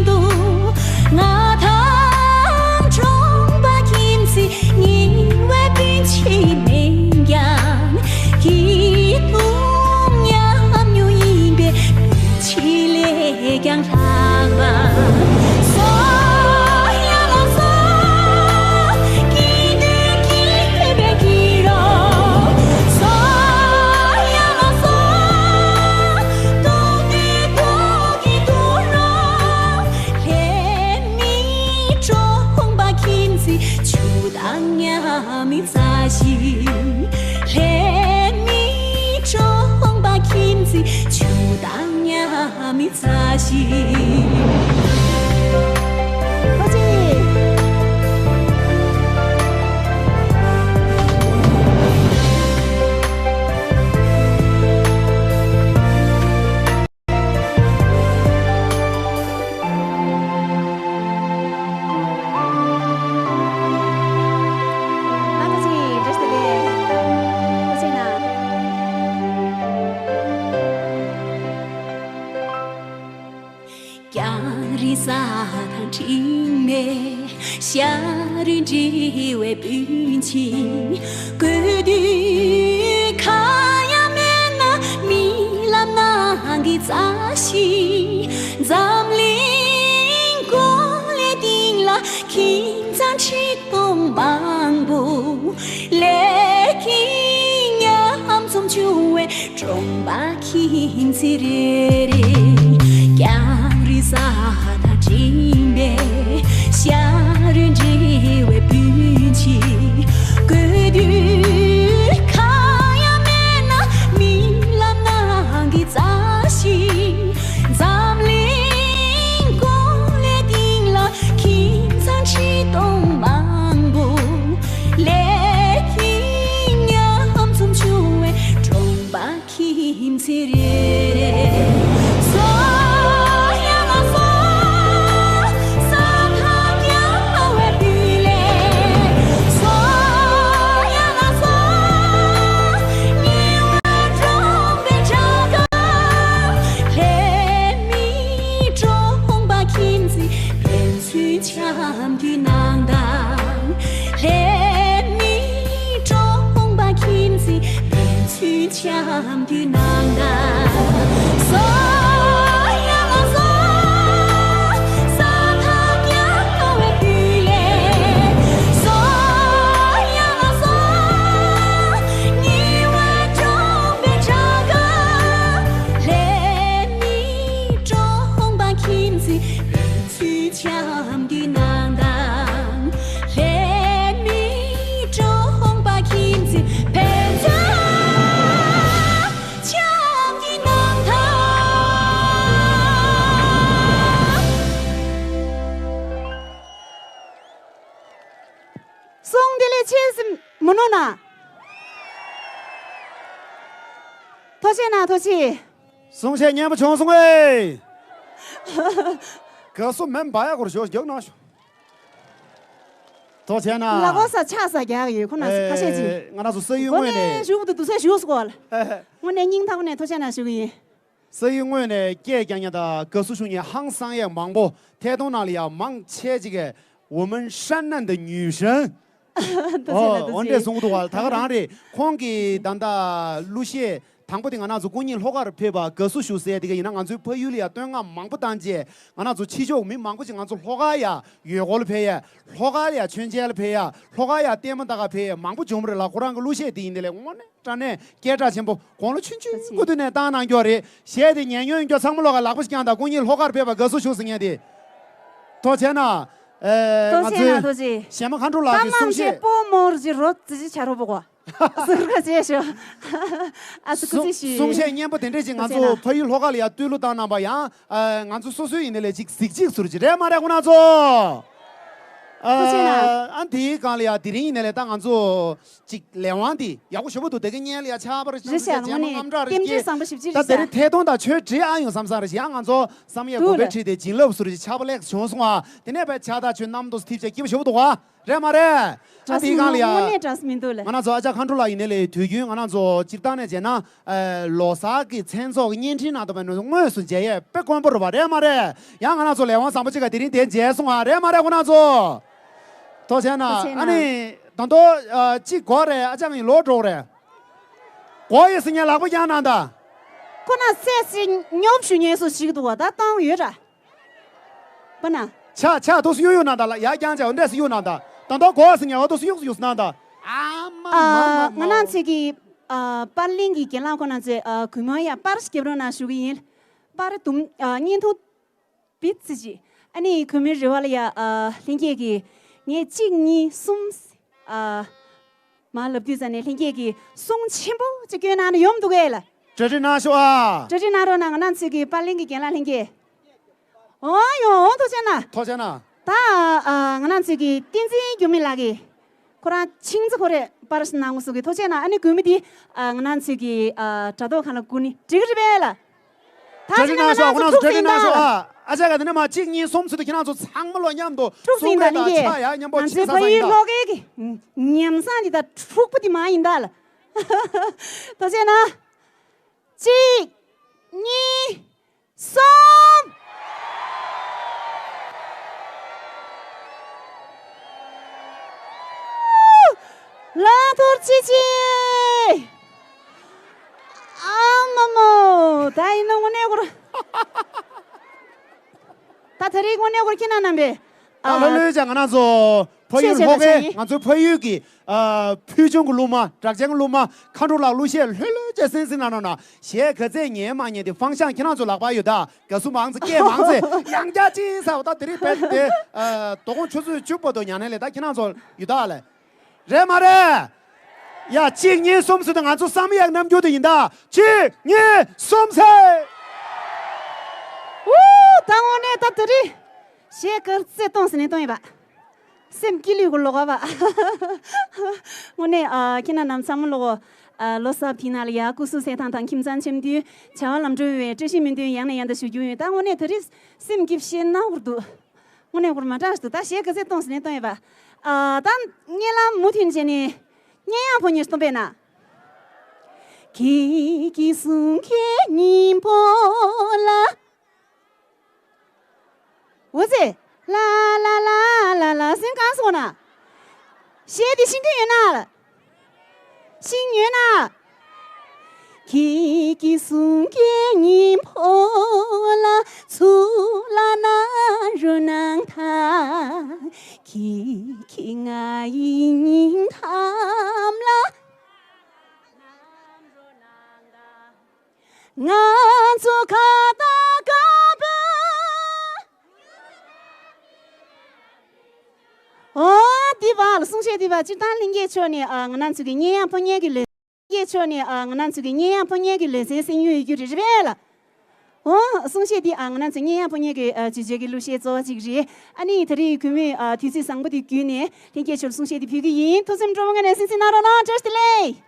འདུག་ང་དང་གྲོང་པ་ཁྱིམ་མཚེས་ཉེ་བའི་སྤུན་མཆེད་མིན་ཀྱང་། སྐྱིད་སྡུག་མཉམ་མྱོང་ཡིན་པས། སྤུན་མཆེད་ལས་ཀྱང་ལྷག་པ། སོ་ཡ་ལ་སོ། སྐྱིད་དུས་སྐྱིད་པའི་སྐྱིད་རོ། སོ་ཡ་ལ་སོ། སྡུག་དུས་སྡུག་གི་སྡུག་རོ། ལྷད་མེད་གྲོང་པ་ཁྱིམ་མཚེས་ཆུ་དང་མཉམ་མེད་མཛའ་ཞིང་། ལྷད་མེད་གྲོང་པ་ཁྱིམ་མཚེས་ཆུ་དང་མཉམ་མེད་མཛའ་ཞིང་། ཨོ་ཙི། རྒྱང་རིང་ས་དང་འཕྲིན་ལས། ཤ་རུས་འབྲེལ་བའི་སྤུན་མཆེད། དགོས་དུས་ཁ་ཡ་མེད་ན་རྨི་ལམ་ནང་གི་མཛའ་བཤེས། འཛམ་གླིང་གོ་ལའི་སྟེང་ལ་ཁྱིམ་ཚང་ཁྲི་སྟོང་མང་པོ། ལས་ཀྱི་མཉམ་འཛོམས་བྱུང་བའི་གྲོང་པ་ཁྱིམ་མཚེས་རེ་རེ། རྒྱང་རིང་ས་དང་འཕྲིན་པའི་ཤ་རུས་འབྲེལ་བའི་སྤུན་མཆེད། དགོས་དུས་ཁ་ཡ་མེད་ན་རྨི་ལམ་ནང་གི་མཛའ་བཤེས། འཛམ་གླིང་གོ་ལའི་སྟེང་ལ་ཁྱིམ་ཚང་ཁྲི་སྟོང་མང་པོ། ལས་ཀྱི་མཉམ་འཛོམས་བྱུང་བའི་གྲོང་པ་ཁྱིམ་མཚེས་རེ་རེ། སོ་ཡ་ལ་སོ། ས་མཐའ་རྒྱ་བའི་སྤུས་ལེགས། སོ་ཡ་ལ་སོ། ཉེ་བའི་གྲོང་པའི་བྱ་དགའ། ལྷད་མེད་གྲོང་པ་ཁྱིམ་མཚེས་ཕན་ཚུན་འཆམ་མཐུན་གནང་དང་། ལྷད་མེད་གྲོང་པ་ཁྱིམ་མཚེས་ཕན་ཚུན་འཆམ་མཐུན་གནང་དང་། སོ་ཡ་ལ་སོ། ས་མཐའ་རྒྱ་བའི་སྤུས་ལེགས། སོ་ཡ་ལ་སོ། ཉེ་བའི་གྲོང་པའི་བྱ་དགའ། ལྷད་མེད་གྲོང་པ་ཁྱིམ་མཚེས་ཕན་ཚུན་འཆམ་མཐུན་གནང་དང་། ལྷད་མེད་གྲོང་པ་ ཆེ་སེམས་མི་ནོར་ན། ཐུགས་རྗེ་གནང་། ཐུགས་རྗེ། གསུང་བཤད་སྙན་པོ་བྱུང་སོང་ངས། དགའ་བསུ་མེ་འབར་ཡག་སྐོར་ཞོག་རྒྱག་གནང་ཤོག་ཐུགས་རྗེ་གནང་། ལག་པ་ས་ཆག་ས་རྒྱག་ཡོད་ཁོ་ན་ཁ་ཤས་ཅིག་ཨེ། ང་རང་ཚོ་ས་ཡུལ་དངོས་ནས་ཞུ་བ་དུ་དུ་ས་ཞུ་སྐོར། དངོས་གནས་སྙིང་ཐག་ནས་ཐུགས་རྗེ་གནང་ཞུ་གི་ཡིན། ས་ཡུལ་དངོས་ནས་སྐད་རྒྱག་མཁན་དང་དགའ་བསུ་ཞུ་མཁན་ཧང་སང་ཡག་མང་པོ་ཐད་གཏོང་ནང་ལ་ཡང་མང་ཆེ་ཅིག་གིས་我们山南的女神། ཐུགས་རྗེ་གནང་། ཨོ་ཐུགས་རྗེ། འོ་འདྲས་གསུང་གི་འདུག་བ། ད་ག་རང་རེད། ཁོང་གིས་ད་ལྟ་གླུ་གཞས་དང་པོ་དེ་ང་རང་ཚོ་སྐུ་ཉིད་ལྷོ་ཁར་ཕེབས་པ་དགའ་བསུ་ཞུ་ཟེར་དེ་ག་ཡིན་ན། ང་ཚོའི་ཕ་ཡུལ་ལ་ཡང་བསྟོད་བསྔགས་མང་པོ་བཏང་རྗེས་ང་རང་ཚོ་ཕྱི་ཕྱོགས་མི་མང་པོ་ཅིག་ང་ཚོ་ལྷོ་ཁར་ཡ་ཡུལ་སྐོར་ལ་ཕེབས་ཡ། ལྷོ་ཁར་ཡ་མཆོད་མཇལ་ལ་ཕེབས་ཡ། ལྷོ་ཁར་ཡ་ལྟད་མོ་ལྟ་ག་ཕེབས་ཡ་མང་པོ་བྱུང་བ་རེད་ལ། ཁོ་རང་གི་གླུ་གཞས་དེ་ཡིན་དེ་ལས་དངོས་གནས་དྲང་གནས་སྐད་གྲགས་ཆེན་པོ། དགུང་ལོ་ཆུང་ཆུང་སྐུ་དུས་ནས་བཏང་གནང་རྒྱུ་རེད། གཞས་དེ་ཉན་མྱོང་ཡོད་མཁན་ཚང་མ་ལོག་ག་ལག་པ་ཞིག་བརྐྱངས་དང་། སྐུ་ཉིད་ལྷོ་ཁར་ཕེབས་པ་དགའ་བསུ་ཞུ་ཟེར་མཁན་དེ། ཐུགས་རྗེ་གནང་། ཨེ། ཐུགས་རྗེ་གནང་། ང་ཚོའི་ཐུགས་རྗེ། གཞས་མ་མཁའ་འགྲོ་ལགས་ཀྱི་གསུང་བཤད། པོ་མོར་ཇི་རོ་ཙི་ཅི་ཆ་རོ་པོ་གོ། ཟུར་ཁ་ཅེ་ཤོ། ཨ་ཙི་ཀུ་ཙི་ཞུ། གསུང་བཤད་སྙན་པོ་དེ་འདྲས་ཅིག་ང་ཚོ་ཕ་ཡུལ་ལྷོ་ཁ་ལ་ཡ་བསྟོད་གླུ་བཏང་གནང་པ་ཡང་། ཨ། ང་ཚོ་སོ་སོའི་ཡིན་ནའི་ལས་ཅིག་གཟིགས་གཅིག་ཟུར་ཅིག་རེད་མ་རེད་ཁོ་ན་ཚོ། ཨ། ཨ་འདིའི་སྒང་ལ་ཡ་དེ་རིང་ཡིན་ནའི་ལས་ད་ང་ཚོ་ཅིག་ལས་དབང་འདི་ཡག་པོ་ཞེ་པོ་འདུག་དེ་ག་སྔོན་ལ་ཡ་ཆར་པ་རེ་ཆགས་རེད་ཤག་རྗེས་མ་དངངས་སྐྲག་རེ་སྐྱེས། ད་དེ་རིང་ཐད་གཏོང་དང་ཆོས་འབྲེལ་ཨ་ཡོང་བསམ་བསམ་རེ་ཞིག་ཡང་ང་ཚོ་བསམ་ཡས་དགོན་པའི་འཁྲིས་དེ་བྱིན་རླབས་ཟུར་ཅིག་ཆར་པ་ལེགས་བྱུང་སོང་ཨ། དེ་ནས་བས་ཆར་ཐག་ཆོད་གནམ་དུ་ཐིབས་ཆག་སྐྱིད་པོ་ཞེ་པོ་འདུག་ཨ། རེད་མ་རེད། ཨ་དེའི་སྒང་ལ་ཡ། དངོས་གནས་འདྲ་མི་འདུག་ལ། ང་རང་ཚོ་ཨ་ཅག་མཁའ་འགྲོ་ལགས་ཡིན་ནའི་ལས་དུས་རྒྱུན་ང་རང་ཚོ་སྤྱིར་བཏང་ནས་བྱས་ན། ཨ། ལོ་གསར་གྱི་མཚན་ཚོགས་ཀྱི་བརྙན་འཕྲིན་ནང་དུ་བས་ནས་དངོས་སུ་མཇལ་ཡས་དཔེ་དཀོན་པོ་རེད་པ། རེད་མ་རེད། ཡང་ང་རང་ཚོ་ལས་དབང་བཟང་པོ་གཅིག་ག་དེ་རིང་དེ་མཇལ་སོང་ཨ། རེད་མ་རེད་ཁོ་རང་ཚོ། ཐུགས་རྗེ་གནང་། ཐུགས་རྗེ་གནང་། ཨ་ནི་ད་དུང་ཨ་གཅིག་གོ་རེད། ཨ་ཅག་ཡིན་ལོ་འགྲོ་རེད། གོ་ཡོད་ཟེར་མཁན་ལག་པ་བརྐྱངས་གནང་དང་། ཁོ་ན་སེ་སི་ཉོབ་ཞུ་ཉེས་སུ་ཞིག་འདུག་བ། ད་གཏོང་ཡོད་ར། པ་ན། ཆ་ཆ་དུས་སུ་གཡུག་གཡུག་གནང་དང་ལ། ཡ་རྐྱང་ཆ་འོ་འདྲས་སུ་གཡུག་གནང་དང་། ད་དུང་གོ་ཟེར་མཁན་འོ་དུས་སུ་གཡུག་གཡུག་གནང་དང་། ཨ་མ་མ་མ་མ། ང་རང་ཚོས་ཀྱི་ཨ་པར་ལེན་གྱི་རྒན་ལགས་ཁོ་ན་ཚོས་ཨ་གུས་མོ་ཡ་པར་སྐྱབས་རོགས་གནང་ཞུ་གི་ཡིན། པར་དུམ་ཨ་བརྙན་ཐུང་བི་ཙི་ཅི། ཨ་ནི་གུས་མོའི་རེ་བ་ལ་ཡ་ཨ་ལྷན་རྒྱས་ཀྱིས་ངས་གཅིག་གཉིས་གསུམ་ཨ་མ་ལབ་དུས་ཙ་ནས་ལྷན་རྒྱས་ཀྱིས་གསུང་ཆེན་པོ་ཅིག་བསྐྱོན་གནང་ན་ཡོང་འདུག་གས་ལ། གྲ་སྒྲིག་གནང་ཤོག་ཨ། གྲ་སྒྲིག་གནང་རོགས་གནང་། ང་རང་ཚོས་ཀྱི་པར་ལེན་གྱི་རྒན་ལགས་ལྷན་རྒྱས། འོ་ཡོང་འོང་། ཐུགས་རྗེ་གནང་། ཐུགས་རྗེ་གནང་། ད་ཨ་ང་རང་ཚོས་ཀྱི་བསྟན་འཛིན་འགྱུར་མེད་ལགས་ཀྱིས་ཁོ་རང་ཆིང་ཙི་ཁོ་རེ་པར་ཞིག་གནང་དགོས་སོགས་ཀྱི་ཐུགས་རྗེ་གནང་། ཨ་ནི་གུས་མོ་འདི་ཨ་ང་རང་ཚོས་ཀྱི་ཨ་དྲ་ཐོག་ཁང་ལ་བསྐུར་ནི་འགྲིག་གི་རེད་པས་ལ། ད་གྲ་སྒྲིག་གནང་ཤོག་ཁོ་རང་ཚོ་གྲ་སྒྲིག་གནང་ཤོག་ཨ། ཨ་ཅག་ག་དེ་ནས་མ་གཅིག་གཉིས་གསུམ་ཚུལ་དུ་ཁྱེད་རང་ཚོ་ཚང་མ་ལོ་མཉམ་དུ་ཐུགས་གསུང་ཟིན་ད་གནང་ཡིན་ཡ། ཕྱག་ཡ་མཉམ་པོ་ང་ཚོའི་ཕ་ཡུལ་ལྷོ་ཁའི་གི་ཉམས་བཟང་འདི་ད་འཁྲུག་པོ་འདི་མ་ཡིན་ད་ལ། ཐུགས་རྗེ་གནང་། གཅིག་གཉིས། གསུམ། ལ་ཐོར་ཅི་ཅི། ཨ་མ་མོ། ད་ཡིན་ན་དངོས་གནས་ཁོ་རང་། ད་དེ་རིང་དངོས་གནས་ཁོ་རང་ཁྱེད་རྣམ་པས། ད་ལྷོད་ལྷོད་བྱས་ང་རང་ཚོ་ཕ་ཡུལ་ལྷོ་ཁའི་ང་ཚོའི་ཕ་ཡུལ་གྱི་ཨ་ཕུལ་བྱུང་གི་གླུ་མ། གྲགས་ཅན་གྱི་གླུ་མ། མཁའ་འགྲོ་ལགས་གླུ་གཞས་ལྷོད་ལྷོད་བྱས་གསན་གཟིགས་གནང་རོགས་གནང་། གཞས་ག་ཚད་ཉན་མ་ཉན་དེ་ཧྥང་ཤང་ཁྱེད་རང་ཚོ་ལག་པར་ཡོད་ད། དགའ་བསུ་མང་ཙེ་སྐད་མང་ཙེ་ཡང་བསྐྱར་ཅིག་ཟེར་བ་ད་དེ་རིང་བས་དེ་ཨ་དོ་དགོང་ཆུ་ཚོད་བཅུ་བར་དུ་ཉན་ནས་ལས་ད་ཁྱེད་རང་ཚོ་ཡོད་ད་ལས། རེད་མ་རེད། ཡ་གཅིག་གཉིས་གསུམ་ཟེར་དུས་ང་ཚོ་བསམ་ཡག་རྣམ་འགྱུར་དེ་ཡིན་ད། གཅིག་གཉིས་གསུམ་ཟེར། ཨུ། ད་དངོས་གནས་ད་དེ་རིང་གཞས་ག་ཚད་གཏོང་ཟེར་ནས་གཏོང་ཡིན་པ། སེམས་སྐྱིད་ལུས་ཀྱི་ལོག་པ། དངོས་གནས་ཨ་ཁྱེད་རྣམས་ཚང་མ་ལོག་ཨ་ལོ་གསར་དེ་ནང་ལ་ཡ་སྐུ་གཟུགས་གསལ་ཐང་དང་ཁྱིམ་ཚང་འཆམ་མཐུན་བྱ་བ་ལམ་འགྲོ་བའི་བཀྲ་ཤིས་སྨོན་འདུན་ཡང་ནས་ཡང་དུ་ཞུ་རྒྱུ་ཡིན། ད་དངོས་གནས་དེ་རིང་སེམས་སྐྱིད་བཤད་ན་འུར་འདུག་དངོས་གནས་འུར་མ་དྲག་ཞིག་འདུག་ད་གཞས་ག་ཚད་གཏོང་ཟེར་ནས་གཏོང་ཡོད་པ། ཨ་ད་སྙན་ལམ་མུ་མཐུད་བྱས་ནས་སྙན་དབྱངས་ཕོ་ཉས་གཏོང་པས་ན། ཁྱེད་ཀྱི་གསུང་སྐད་སྙན་པོ་ལ། འོ་ཙི། ལ་ལ་ལ་ལ་ལ་སེམས་གང་སོང་ན། གཞས་འདི་ཤེས་ཀྱི་ཡོད་ན། ཤེས་ཡོད་ན། ཁྱེད་ཀྱི་གསུང་སྐད་སྙན་པོ་ལ་ཚུར་ལ་གནང་རོགས་གནང་དང་། ཁྱེད་ཀྱིས་ང་ཡི་སྙིང་གཏམ་ལ། ང་ཚོ་ཁ་བརྡ་དཀར་པོ། འོ། འདི་བ་ལ་གསུང་བཤད་འདི་བ་སྤྱིར་བཏང་ལྷན་རྒྱས་མཆོག་ནས་ཨ་ང་རང་ཚོ་གི་སྙན་དབྱངས་ཕོ་ཉའི་གི་ལེ། ལྷན་རྒྱས་མཆོག་ནས་ཨ་ང་རང་ཚོ་གི་སྙན་དབྱངས་ཕོ་ཉའི་གི་ལེ་ཚན་གསན་ཡུལ་ཡོད་རྒྱུ་རེད་རེད་པས་ལ། འོ། གསུང་བཤད་འདི་ཨ་ང་རང་ཚོ་སྙན་དབྱངས་ཕོ་ཉའི་གི་ཨ་བརྗོད་བྱའི་གི་གླུ་གཞས་གཙོ་བོ་གཅིག་རེད། ཨ་ནི་ད་རེས་གུས་མོས་ཨ་དུས་ཚོད་བཟང་པོ་འདི་བརྒྱུད་ནས་ལྷན་རྒྱས་ཚོར་གསུང་བཤད་འདི་ཕུལ་གི་ཡིན། ཐུགས་སེམས་སྤྲོ་པོ་ངང་ནས་གསན་གཟིགས་གནང་རོགས་གནང་། བཀྲ་ཤིས་བདེ་ལེགས།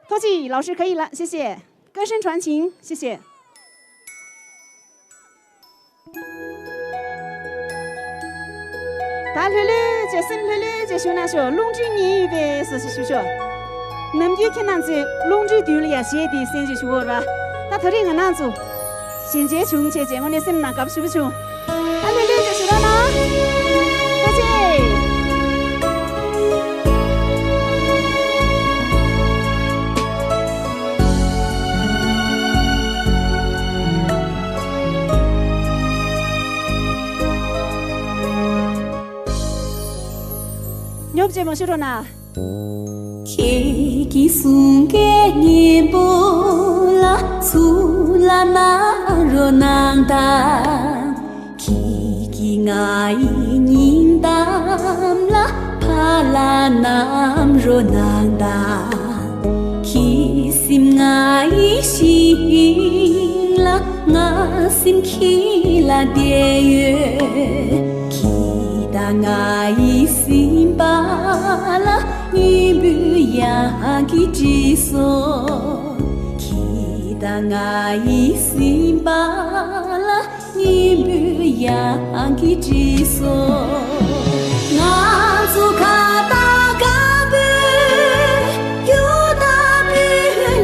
托起，老师可以了，谢谢。歌声传情，谢谢。 ད་ལྷོད་ལྷོད་བྱས། སེམས་ལྷོད་ལྷོད་བྱས་བཞུགས་གནང་ཤོག་རླུང་འཕྲིན་ཉན་ཡོད་པས་སོ་སོ་ཞུ་ཤོག་ནམ་རྒྱུན་ཁྱེད་རྣམ་ཚོས་རླུང་འཕྲིན་མདུན་ལ་ཡ་གཞས་དེ་གསན་བྱས་བཞུགས་ཡོད་ར། ད་ད་རེས་ང་རང་ཚོ་ཞལ་མཇལ་བྱུང་བྱས་རྗེས་དངོས་གནས་སེམས་ནང་དགའ་པོ་ཞེ་པོ་བྱུང་། ད་ལྷོད་ལྷོད་བྱས་བཞུགས་རོགས་གནང་། ཐུགས་རྗེ་ཆེ། ཉོབ་ཅེས་མ་ཞུ་རོགས་གནང་། ཁྱེད་ཀྱི་གསུང་སྐད་སྙན་པོ་ལ་ཚུར་ལ་གནང་རོགས་གནང་དང་། ཁྱེད་ཀྱིས་ང་ཡི་སྙིང་གཏམ་ལ་ཕར་ལ་གནང་རོགས་གནང་དང་། ཁྱེད་སེམས་ང་ཡི་ཞིང་ལ། ང་སེམས་ཁྱེད་ལ་བསྡད་ཡོད། ཁྱེད་དང་ང་ཡི་སེམས་པ་ལ་སྙིང་པོའི་གཡང་གིས་བྲིས་སོང་། ཁྱེད་དང་ང་ཡི་སེམས་པ་ལ་སྙིང་པོའི་གཡང་གིས་བྲིས་སོང་། ང་ཚོ་ཁ་བཏགས་དཀར་པོའི་རྒྱུ་དང་པོ་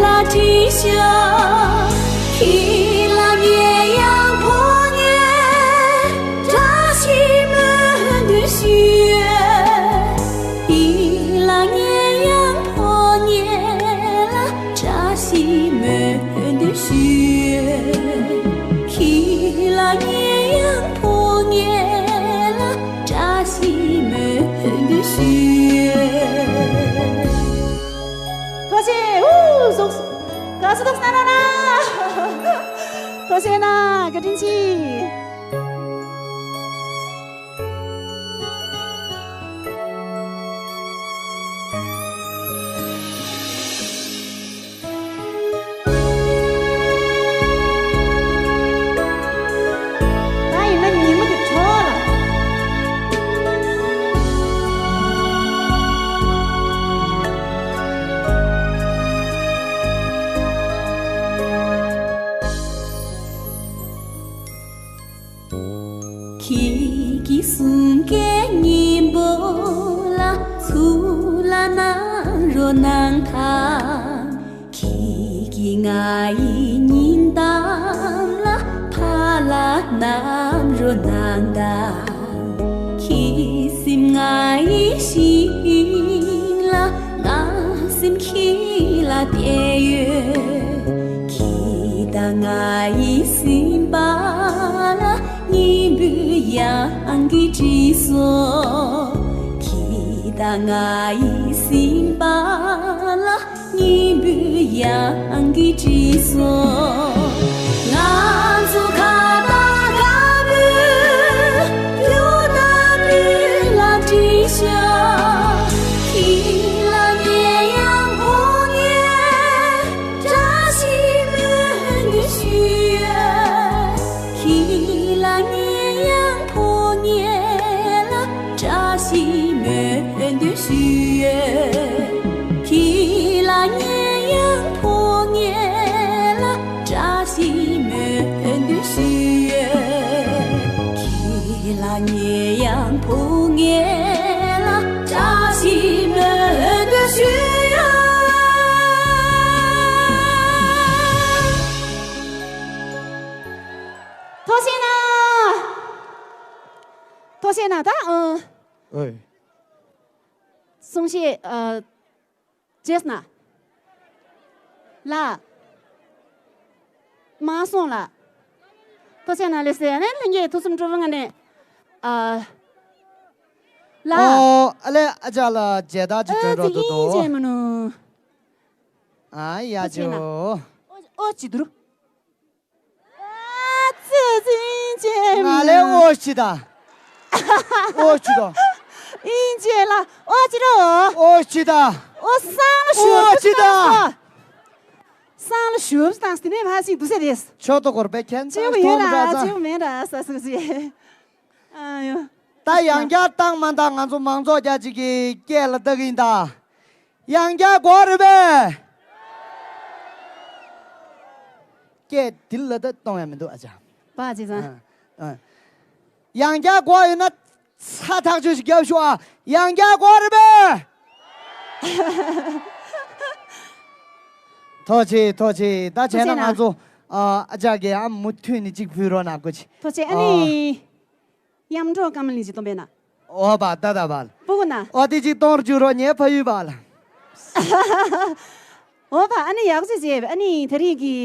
ལ་བྲིས་ཤོག་ཁྱེད་ལ་ངས་ཡང་ཕོ་ཉའི་བཀྲ་ཤིས་སྨོན་འདུན་ཞུ། ཁྱེད་ལ་ངས་ཡང་ཕོ་ཉའི་ལ་བཀྲ་ཤིས་སྨོན་འདུན་ཞུ། ཁྱེད་ལ་ངས་ཡང་ཕོ་ཉའི་ལ་བཀྲ་ཤིས་སྨོན་འདུན་ཞུ། ཐུགས་རྗེ་ཆེ། ཨུ་ཟོག་ག་སུ་དོག་སྣ་ན་ན། ཐུགས་རྗེ་ཆེ་ན་བཀའ་དྲིན་ཆེ། ད་ཡིན་ན་ཉིན་མོ་དེ་འཕྲོ་ལ། ཁྱེད་ཀྱི་གསུང་སྐད་སྙན་པོ་ལ་ཚུར་ལ་གནང་རོགས་གནང་དང་། ཁྱེད་ཀྱིས་ང་ཡི་སྙིང་གཏམ་ལ་ཕར་ལ་གནང་རོགས་གནང་དང་། ཁྱེད་སེམས་ང་ཡི་ཞིང་ལ། ང་སེམས་ཁྱེད་ལ་བསྡད་ཡོད། ཁྱེད་དང་ང་ཡི་སེམས་པ་ལ་སྙིང་པོའི་གཡང་གིས་བྲིས་སོང་། ཁྱེད་དང་ང་ཡི་སེམས་པ་ལ་སྙིང་པོའི་གཡང་གིས་བྲིས་སོང་། ང་ཚོ་ཁ་བཏགས་དཀར་པོའི་རྒྱུ་དང་པོ་ལ་བྲིས་ཤོག་ཁྱེད་ལ་ངས་ཡང་ཕོ་ཉའི་བཀྲ་ཤིས་སྨོན་འདུན་ཞུ། ཁྱེད་ལ་ངས་ཡང་ཕོ་ཉའི་ལ་བཀྲ་ཤིས་སྨོན་འདུན་ཞུ། ཁྱེད་ལ་ངས་ཡང་ཕོ་ཉའི་ལ་བཀྲ་ཤིས་སྨོན་འདུན་ཞུ། ཁྱེད་ལ་ངས་ཡང་ཕོ་ཉའི་ལ་བཀྲ་ཤིས་སྨོན་འདུན་ཞུ། ཐུགས་རྗེ་གནང་། ཐུགས་རྗེ་གནང་། ད་ཨ། ཨོའི། གསུང་བཤད་ཨ། རྗེས་ན། ལ། མ་སོང་ལ། ཐུགས་རྗེ་གནང་ལགས་སེ། ཨ་ནི་ལྷན་རྒྱས་ཐུགས་སེམས་སྤྲོ་པོའི་ངང་ནས། ཨ། ལ། ཨོ། ཨ་ལས་ཨ་ཅག་ལ་མཇལ་དར་ཅིག་ཨ་སྤྲོད་རོགས་ཅིག་ཨིན་བྱས་འདུག་མ་ནུ། ཨ་ཡ་ཐུགས་རྗེ་གནང་། ཇོ། ཨོ་ཨོ་ཅི་འདུག་ཨ་ཙི་ཙི་ཅེ། ང་ལས་ཨོ་ཅི་ད། ཨོ་ཅི་ད། ཨིན་ཅེ་ལ་ཨོ་ཅི་རོ། ཨོ་ཅི་ད། ཨོ་སང་ལ་ཤོར་ཨོ་ཅི་ད། བཏང་ལ་ཞུབ་བཏང་སྟེ་ནས་ཕ་ཞིག་འདུག་ཟེར་རེད། ཆོག་ཏུ་སྐོར་པའི་ཁྱད་མཚར་ཅེའུ་ཡོད་མཐོང་ར་ར་ཅེའུ་མེད་ར་ས་སུ་ཅེ། ཨ་ཡོ། ད་ཡང་བསྐྱར་བཏང་མ་བཏང་ང་ཚོ་མང་ཚོགས་རྒྱ་ཅིག་གི་སྐད་ལ་བཏགས་ཡིན་ད། ཡང་བསྐྱར་གོ་རེད་པས། སྐད་དེ་ལ་ད་གཏོང་ཡ་མི་འདུག་ཨ་ཅག་པ་ཅི་ཙང་། ཡང་བསྐྱར་གོ་ཡོད་ན་ཚ་ཐག་ཆོད་ཞིག་རྒྱབ་ཤོག་ཨ། ཡང་བསྐྱར་གོ་རེད་པས། ཐུགས་རྗེ་ཆེ། ཐུགས་རྗེ་ཆེ། ད་བྱས་ན་ང་ཚོ་ཨ་ཅག་གི་ཨ་མུ་མཐུད་ནས་གཅིག་ཕུལ་རོགས་གནང་དགོས་ཆེ། ཐུགས་རྗེ་ཆེ། ཨ་ནི། ཡམ་འགྲོ་ཀ་མ་ལིང་ཅིག་སྟོན་པས་ན། ཨོ་བ་ད་ད་བ། སྤུ་གུ་ན། ཨོ་དེ་ཅིག་གཏོང་རྒྱུ་རོགས་ཉེ་ཕ་ཡུལ་བ་ལ། ཨོ་བ་ཨ་ནི་ཡག་ཅིག་བྱས་ཨ་ནི་དེ་རིང་གི་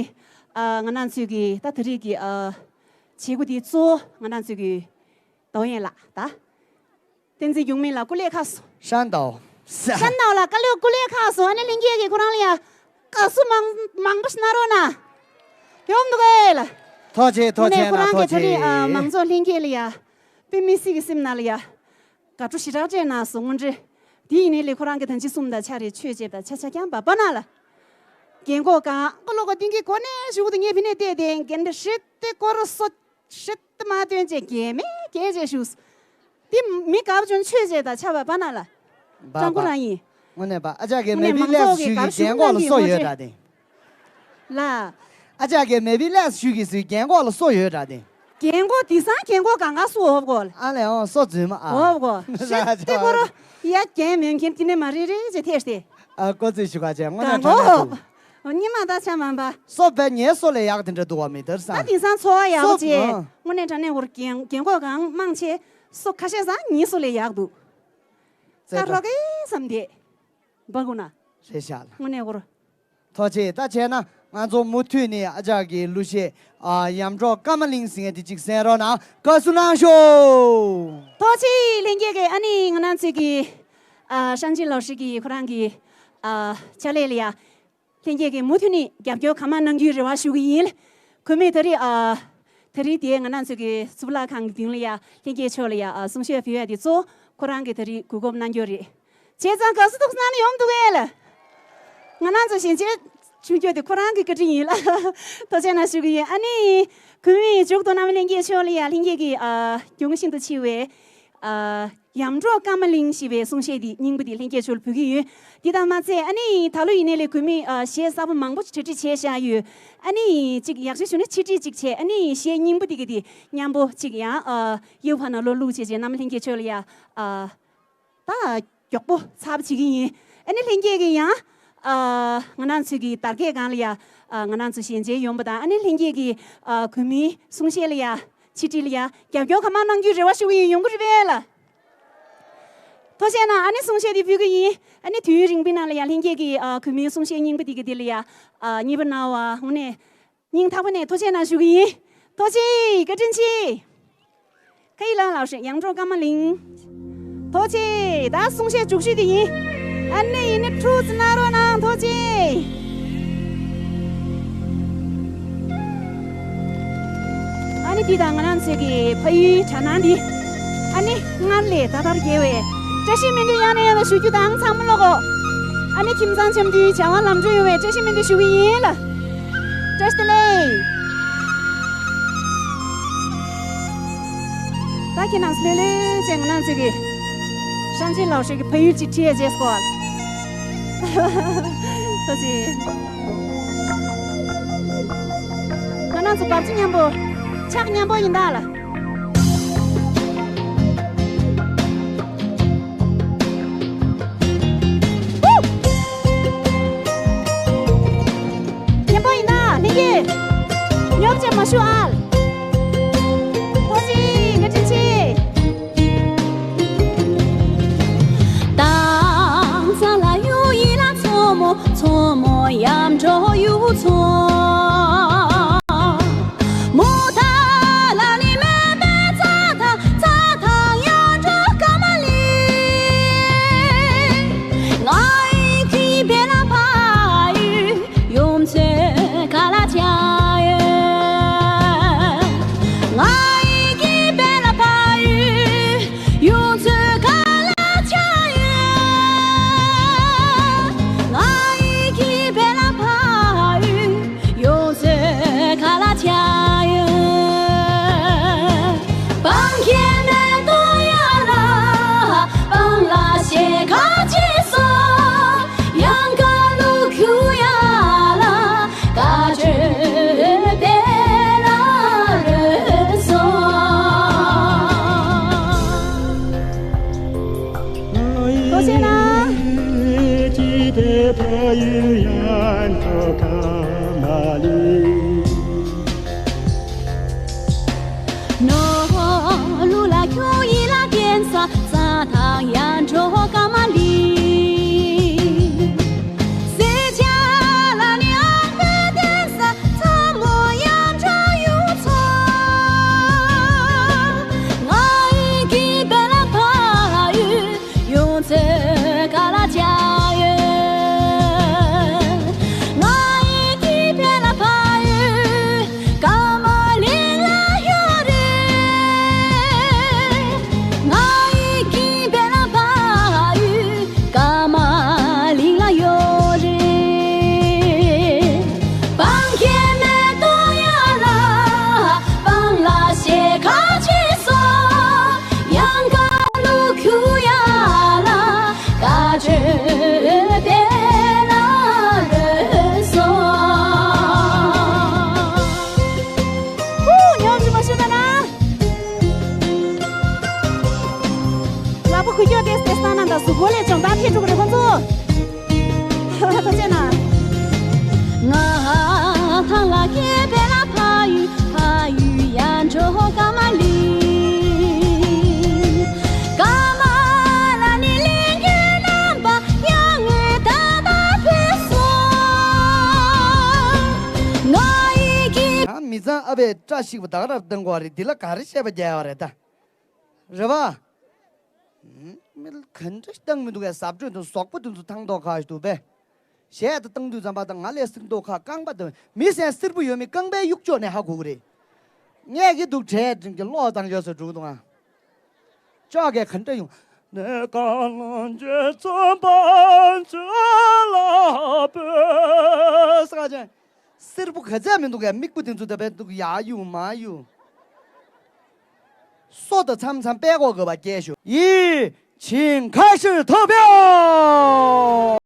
ཨ་ང་རང་ཚོའི་གི་ད་དེ་རིང་གི་ཨ་བྱེད་སྒོ་དེ་གཙོ་བོ་ང་རང་ཚོའི་གི་ཏའོ་ཡན་ལགས་ད། བསྟན་འཛིན་འགྱུར་མེད་ལགས་སྐུ་ལས་ཁག་སོང་། ཧྲན་ཏའོ། ཧྲན་ཏའོ་ལགས་སྐུ་ལས་སྐུ་ལས་ཁག་སོང་། ཨ་ནི་ལྷན་རྒྱས་ཀྱིས་ཁོ་རང་ལ་ཡ། དགའ་བསུ་མང་མང་པོ་ཞིག་གནང་རོགས་གནང་། ཡོང་འདུག་གས་ལ། ཐུགས་རྗེ་ཆེ། ཐུགས་རྗེ་ཆེ་གནང་། ཐུགས་རྗེ་ཆེ། དངོས་གནས་ཁོ་རང་གིས་ད་རེས་ཨ་མང་ཚོགས་ལྷན་རྒྱས་ལ་ཡ། དཔེ་མི་སྲིད་ཀྱི་སེམས་ནང་ལ་ཡ། དགའ་སྤྲོ་ཞེ་དྲག་སྤྲད་གནང་སོང་། དངོས་འབྲེལ། དེ་ཡིན་ནའི་ལས་ཁོ་རང་གིས་ད་ཅི་གསུམ་དང་ཆ་རེ་ཆོས་བྱེད་པ་ཆ་ཆ་རྐྱང་པ་པ་ན་ལ། རྒན་གོག་གང་ཀོ་ལོ་ཀོ་ཏིང་གི་གོ་གནས་ཞུགས་དུ་ངས་ཕི་ནས་བལྟས་ཏེ་རྒན་འདྲ་ཧྲིད་དེ་ཀོ་རོ་སོ། ཧྲིད་དེ་མ་སྟོན་ཅེས་རྒན་མེད་རྒན་ཅེས་ཞུགས། དེ་མི་དགའ་བ་བྱུང་ཆོས་བྱས་དང་ཆ་བ་པ་ན་ལ། བ་ཀྲང་གོ་བ། རང་ཡིན། དངོས་གནས་པ་ཨ་ཅག་གིས་དངོས་མེ་གནས་བི་མང་ལེགས་ཚོགས་ཀྱི་ཞུས་དགའ་ཀྱི་ཤུགས་རྒན་གོག་ལ་གནང་གི་སོ་ཡོད་ངོ་འདྲ་སྤྲོད། དེ། ལ། ཨ་ཅག་གིས་མེ་བི་ལེགས་ཞུས་ཀྱི་སུའི་རྒན་གོག་ལ་སོ་ཡོད་འདྲ་དེ། རྒན་གོག་དེང་སང་རྒན་གོག་གང་ག་སུ་འོབ་གོ་ལ། ཨ་ལས་ཨོ་སོ་རྫུན་མ་ཨ། འོབ་གོ་ཤི་ལ་ཏེ་ཅོ་ཀོ་རོ། ཡ་རྒན་མེད་མཁན་དེ་ནས་མ་རེད་རེད་ཅེས་ཐེ་སྟེ། ཨ་ཀོ་ཙི་ཞུ་ག་ཅེ་དངོས་གནས་གང་དྲང་གནས་གོ་འདུག་ཉི་མ་ད་ཆ་མ་འབའ། སོ་བས་ངའི་སོ་ལས་ཡག་དེ་འདྲ་འདུག་བ་མི་ལྟར་ད་སང་། དེང་སང་འཚོ་བ་ཡག་པོ་སོ་བྱས། ཨ། དངོས་གནས་དྲང་གནས་འོར་རྒན་རྒན་གོག་གང་མང་ཆེ། སོ་ཁ་ཤས་སང་ངའི་སོ་ལས་ཡག་འདུག་ད་རོགས་ཀྱིས་བསམ་དེ། འབའ་གུ་ན། རེད་ཤག་ལ། དངོས་གནས་འོར། ཐུགས་རྗེ་ཆེ། ད་བྱས་ན་ང་ཚོ་མུ་མཐུད་ནས་ཨ་ཅག་གི་གླུ་གཞས་ཨ་ཡམ་འགྲོ་ཀ་མ་གླིང་ཟེར་མཁན་དེ་གཅིག་གསན་རོགས་གནང་། དགའ་བསུ་གནང་ཤོག་ཐུགས་རྗེ་ཆེ་ལྷན་རྒྱས་ཀྱིས། ཨ་ནི་ང་རང་ཚོའི་གི་ཨ་ཧྲན་ཅིན་ལའོ་ཧྲི་གི་ཁོ་རང་གི་ཨ་ཕྱག་ལས་ལ་ཡ། ལྷན་རྒྱས་ཀྱིས་མུ་མཐུད་ནས་རྒྱབ་སྐྱོར་གང་མང་གནང་རྒྱུའི་རེ་བ་ཞུ་གི་ཡིན། གུས་མོས་ད་རེས་ཨ་ད་རེས་དེ་ང་རང་ཚོའི་གི་གཙུག་ལག་ཁང་གི་མདུན་ལ་ཡ་ལྷན་རྒྱས་མཆོག་ལ་ཡ་ཨ་གསུང་བཤད་ཕུལ་ཡ་དེ་གཙོ་བོ་ཁོ་རང་གིས་ད་རེས་གོ་སྐབས་གནང་རྒྱུ་རེད། བྱས་ཙང་དགའ་བསུ་ཐུགས་སྣང་ནས་ཡོང་འདུག་གས་ལ། ང་རང་ཚོ་ཞལ་མཇལ་བྱུང་རྒྱུ་དེ་ཁོ་རང་གི་བཀའ་དྲིན་ཡིན་ལ། ཐུགས་རྗེ་ཆེ་གནང་ཞུ་གི་ཡིན། ཨ་ནི། གུས་མོའི་མཇུག་ཏུ་རྣམ་པ་ལྷན་རྒྱས་མཆོག་ལ་ཡ་ལྷན་རྒྱས་ཀྱི་ཨ་གྱོང་ཤིན་ཏུ་ཆེ་བའི་ཨ་ཡམ་འགྲོ་ཀ་མ་གླིང་ཞེས་པའི་གསུང་བཤད་འདི་རྙིང་པ་འདི་ལྷན་རྒྱས་མཆོག་ལ་ཕུལ་གི་ཡོད། འདི་དང་མ་ཚད་ཨ་ནི་ད་ལོ་ཡིན་ནའི་ལས་གུས་མོའི་ཨ་གཞས་གསར་པ་མང་པོ་ཞིག་གྲ་སྒྲིག་བྱས་བཞག་ཡོད། ཨ་ནི་གཅིག་ཡག་ཤོས་བྱུང་ན་ཆེད་སྒྲིག་གཅིག་བྱས། ཨ་ནི་གཞས་རྙིང་པ་འདི་གི་འདི་མཉམ་པོ་གཅིག་ཡང་ཨ་ཡུ་ཕ་ན་ལོ་ལུག་བྱས་བྱས་རྣམ་པ་ལྷན་རྒྱས་མཆོག་ལ་ཡ་ཨ། ད་མགྱོགས་པོ་ཚར་བ་བྱེད་ཀྱི་ཡིན། ཨ་ནི་ལྷན་རྒྱས་ཀྱིས་ཡང་ཨ་ང་རང་ཚོའི་གི་དར་རྒྱས་སྒང་ལ་ཡ་ཨ་ང་རང་ཚོ་ཞལ་མཇལ་ཡོང་པ་དང་། ཨ་ནི་ལྷན་རྒྱས་ཀྱིས་ཨ་གུས་མོའི་གསུང་བཤད་ལ་ཡ་ཆིག་སྒྲིལ་ལ་ཡ་རྒྱབ་སྐྱོར་གང་མང་གནང་རྒྱུའི་རེ་བ་ཞུ་གི་ཡིན། ཡོང་གི་རེད་པས་ལ། ཐུགས་རྗེ་ཆེ་གནང་། ཨ་ནི་གསུང་བཤད་འདི་ཕུལ་གི་ཡིན། ཨ་ནི་དུས་ཡུན་རིང་པོའི་ནང་ལ་ཡ་ལྷན་རྒྱས་ཀྱིས་ཨ་གུས་མོའི་གསུང་བཤད་རྙིང་པ་འདི་གི་འདི་ལ་ཡ་ཨ་མཉེས་པོ་གནང་བ་དངོས་གནས། སྙིང་ཐག་པ་ནས་ཐུགས་རྗེ་ཆེ་གནང་ཞུ་གི་ཡིན། ཐུགས་རྗེ་ཆེ། བཀའ་དྲིན་ཆེ། ཁ་ཡི་ལང་ལགས་ཧྲི་ཡང་འགྲོ་ཀ་མ་གླིང་། ཐུགས་རྗེ་ཆེ། ད་གསུང་བཤད་མཇུག་ཤོས་དེ་ཡིན། ཨ་ནི་ཡིན་ནི་ཁྲུ་ཙི་གནང་རོགས་གནང་། ཐུགས་རྗེ་ཆེ། ཨ་ནི་འདི་དང་ང་རང་ཚོའི་གི་ཕ་ཡུལ་གྲྭ་ནང་འདི། ཨ་ནི་སྔར་ལས་ད་དར་རྒྱས་བའི་བཀྲ་ཤིས་སྨོན་འདུན་ཡང་ནས་ཡང་དུ་ཞུ་རྒྱུ་དང་། ཚང་མ་ལོག་གོ། ཨ་ནི་ཁྱིམ་ཚང་འཆམ་མཐུན་བྱ་བ་ལམ་འགྲོ་ཡོང་བའི་བཀྲ་ཤིས་སྨོན་འདུན་ཞུ་གི་ཡིན་ལ། བཀྲ་ཤིས་བདེ་ལེགས། ད་ཁྱེད་རྣམས་ལྷོད་ལྷོད་བྱས་ང་རང་ཚོའི་གི་ཧྲན་ཅིན་ལའོ་ཧྲི་གི་ཕ་ཡུལ་གྱི་ཁྲིད་ཡས་བྱས་སོ། ཐུགས་རྗེ་ཆེ། ང་རང་ཚོ་བབ་ཅི་མཉམ་པོ། ཕྱག་མཉམ་པོ་ཡིན་ད་ལ། མཉམ་པོ་ཡིན་ན་ལྷན་རྒྱས། ཉོབ་ཅེས་མ་ཞུ་ཨ། ཐུགས་རྗེ་ཆེ། བཀའ་དྲིན་ཆེ། དང་ས་ལ་ཡུ་ཡི་ལ་མཚོ་མོ། མཚོ་མོ་ཡར་འགྲོ་ཡུ་མཚོ། མོ་ཐ་ལ་ལི་མེ་པེ་ཚ་ཐ། ཚ་ཐ་ཡར་འགྲོ་ཀ་མ་ལི། ང་ཡི་གི་བེ་ལ་ཕ་ཡུ། ཡུ་མཚོ་ཀ་ལ་ཆ་ཡོད། ང་ཡི་གི་བེ་ལ་ཕ་ཡུ། ཡུ་མཚོ་ཀ་ལ་ཆ་ཡོད། ང་ཡི་གི་བེ་ལ་ཕ་ཡུ། ནོར་ལུག་ལ་ཁྱུང་ཡིག་ལ་བརྟེན་ས་རྩྭ་ཐང་ཡར་འབྲོག་ཀ་མ་ལི། སེར་སྐྱ་ལ་ནི་ཨང་པའི་བརྟེན་ས་ཚ་མོ་ཡར་འབྲོག་ཡུལ་ཚོ། ང་ཡི་གི་བེ་ལ་ཕ་ཡུལ། ཡོང་ཚེ་ཀ་ལ་ཅག་ཡོད། ང་ཡི་གི་བེ་ལ་ཕ་ཡུལ་ཀ་མ་ལིང་ལ་ཡོད་རེད། ང་ཡི་གི་བེ་ལ་ཕ་ཡུལ་ཀ་མ་ལིང་ལ་ཡོད་རེད། སྤང་ཁའི་མེ་ཏོག་ཡར་ལ། སྤང་ལ་ཞལ་ཁ་ཕྱེ་སོང་། གཡང་དཀར་ལུག་ཁྱུ་ཡར་ལ། དཀར་ཆོས་དཔལ་ལ་ལོས་སོང་། ཧུ། ཉོབ་རི་མ་ཤོད་ན་ན། ལག་པ་གུ་སྐྱོག་ཏེ་ཏེ་སྟ་ན་ད་གཟུགས་པོ་ལས་ཅུང་ད་ཐེ་ཕྲུ་གུ་རེ་ཁོང་ཚོ། ཐུགས་རྗེ་ཆེ་གནང་། ང་ཐང་ལ་ཁེ་བེ་ལ་ཕ་ཡུལ་ཕ་ཡུལ་ཡར་འབྲོག་ཀ་མ་ལི། ཀ་མ་ལ་ནི་གླིང་གི་རྣམ་པ་ཡར་ངོས་ད་ད་བུད་སོང་། ང་ཡི་གི། ཨ། མི་ཚང་ཨ་ཕས་བཀྲ་ཤིས་པ་ད་ག་རང་བཏང་དགོས་རེད། འདི་ལ་ག་རེ་བཤད་པ་རྒྱག་ཡོད་རེད་ད། རེད་བ། ཨུམ། མི་ལ་ག་འདྲ་བཏང་མི་འདུག་གས། ཟབ་སྤྲོས་དང་ཟོག་པོ་དེ་ཚོ་ཐང་ཐོག་ཁ་ཞིག་འདུག་པས། གཞས་དང་བཏང་དུས་ཙམ་པ་དང་ང་ལས་སེར་མདོག་ཁ་རྐང་པ་དང་མི་སེར་སེར་པོ་ཡོད་མེད་རྐང་པའི་གཡུག་ཅོག་ནས་ཧ་གོ་གི་རེད། ངས་ཀྱི་འདུག་བྲེལ་འགྲིམ་གྱི་བློ་བཏང་ཡོད་ཟེར་འགྲོ་གི་འདུག་ཨ། ཅོག་གས་ག་འདྲ་ཡོང་། ནས་གང་ལོ་འཇོལ་ཚོན་པ་འཇོལ་ལ་བོས་ས་ཅན། སེར་པོ་ག་ཚད་མི་འདུག་གས། མིག་པོ་དེ་ཚོ་ད་བས་འདུག་ཡ་གཡུག་མ་གཡུག་སོ་ད་མཚམས་མཚམས་པད་ཀོག་དགོས་པ་སྐྱེས་ཤོག་ཡིད་བཞིན་ཁ་ཕྱིར་ཐོབ་ཡོ།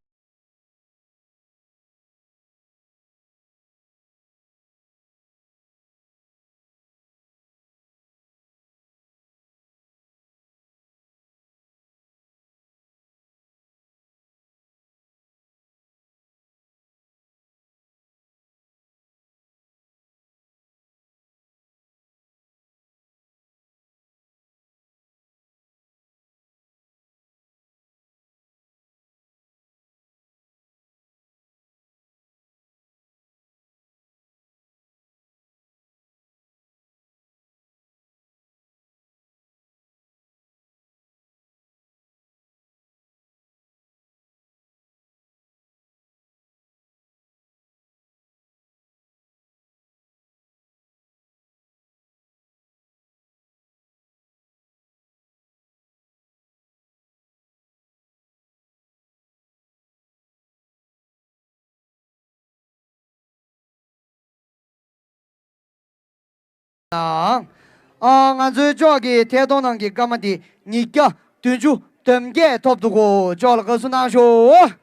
ཨ། ང་ཚོའི་ཅོག་གི་ཐད་གཏོང་ནང་གི་སྐར་མ་དེ་ཉིས་བརྒྱ་བདུན་ཅུ་དོན་བརྒྱད་ཐོབ་འདུག་གོ། ཅོག་ལ་དགའ་བསུ་གནང་ཤོག་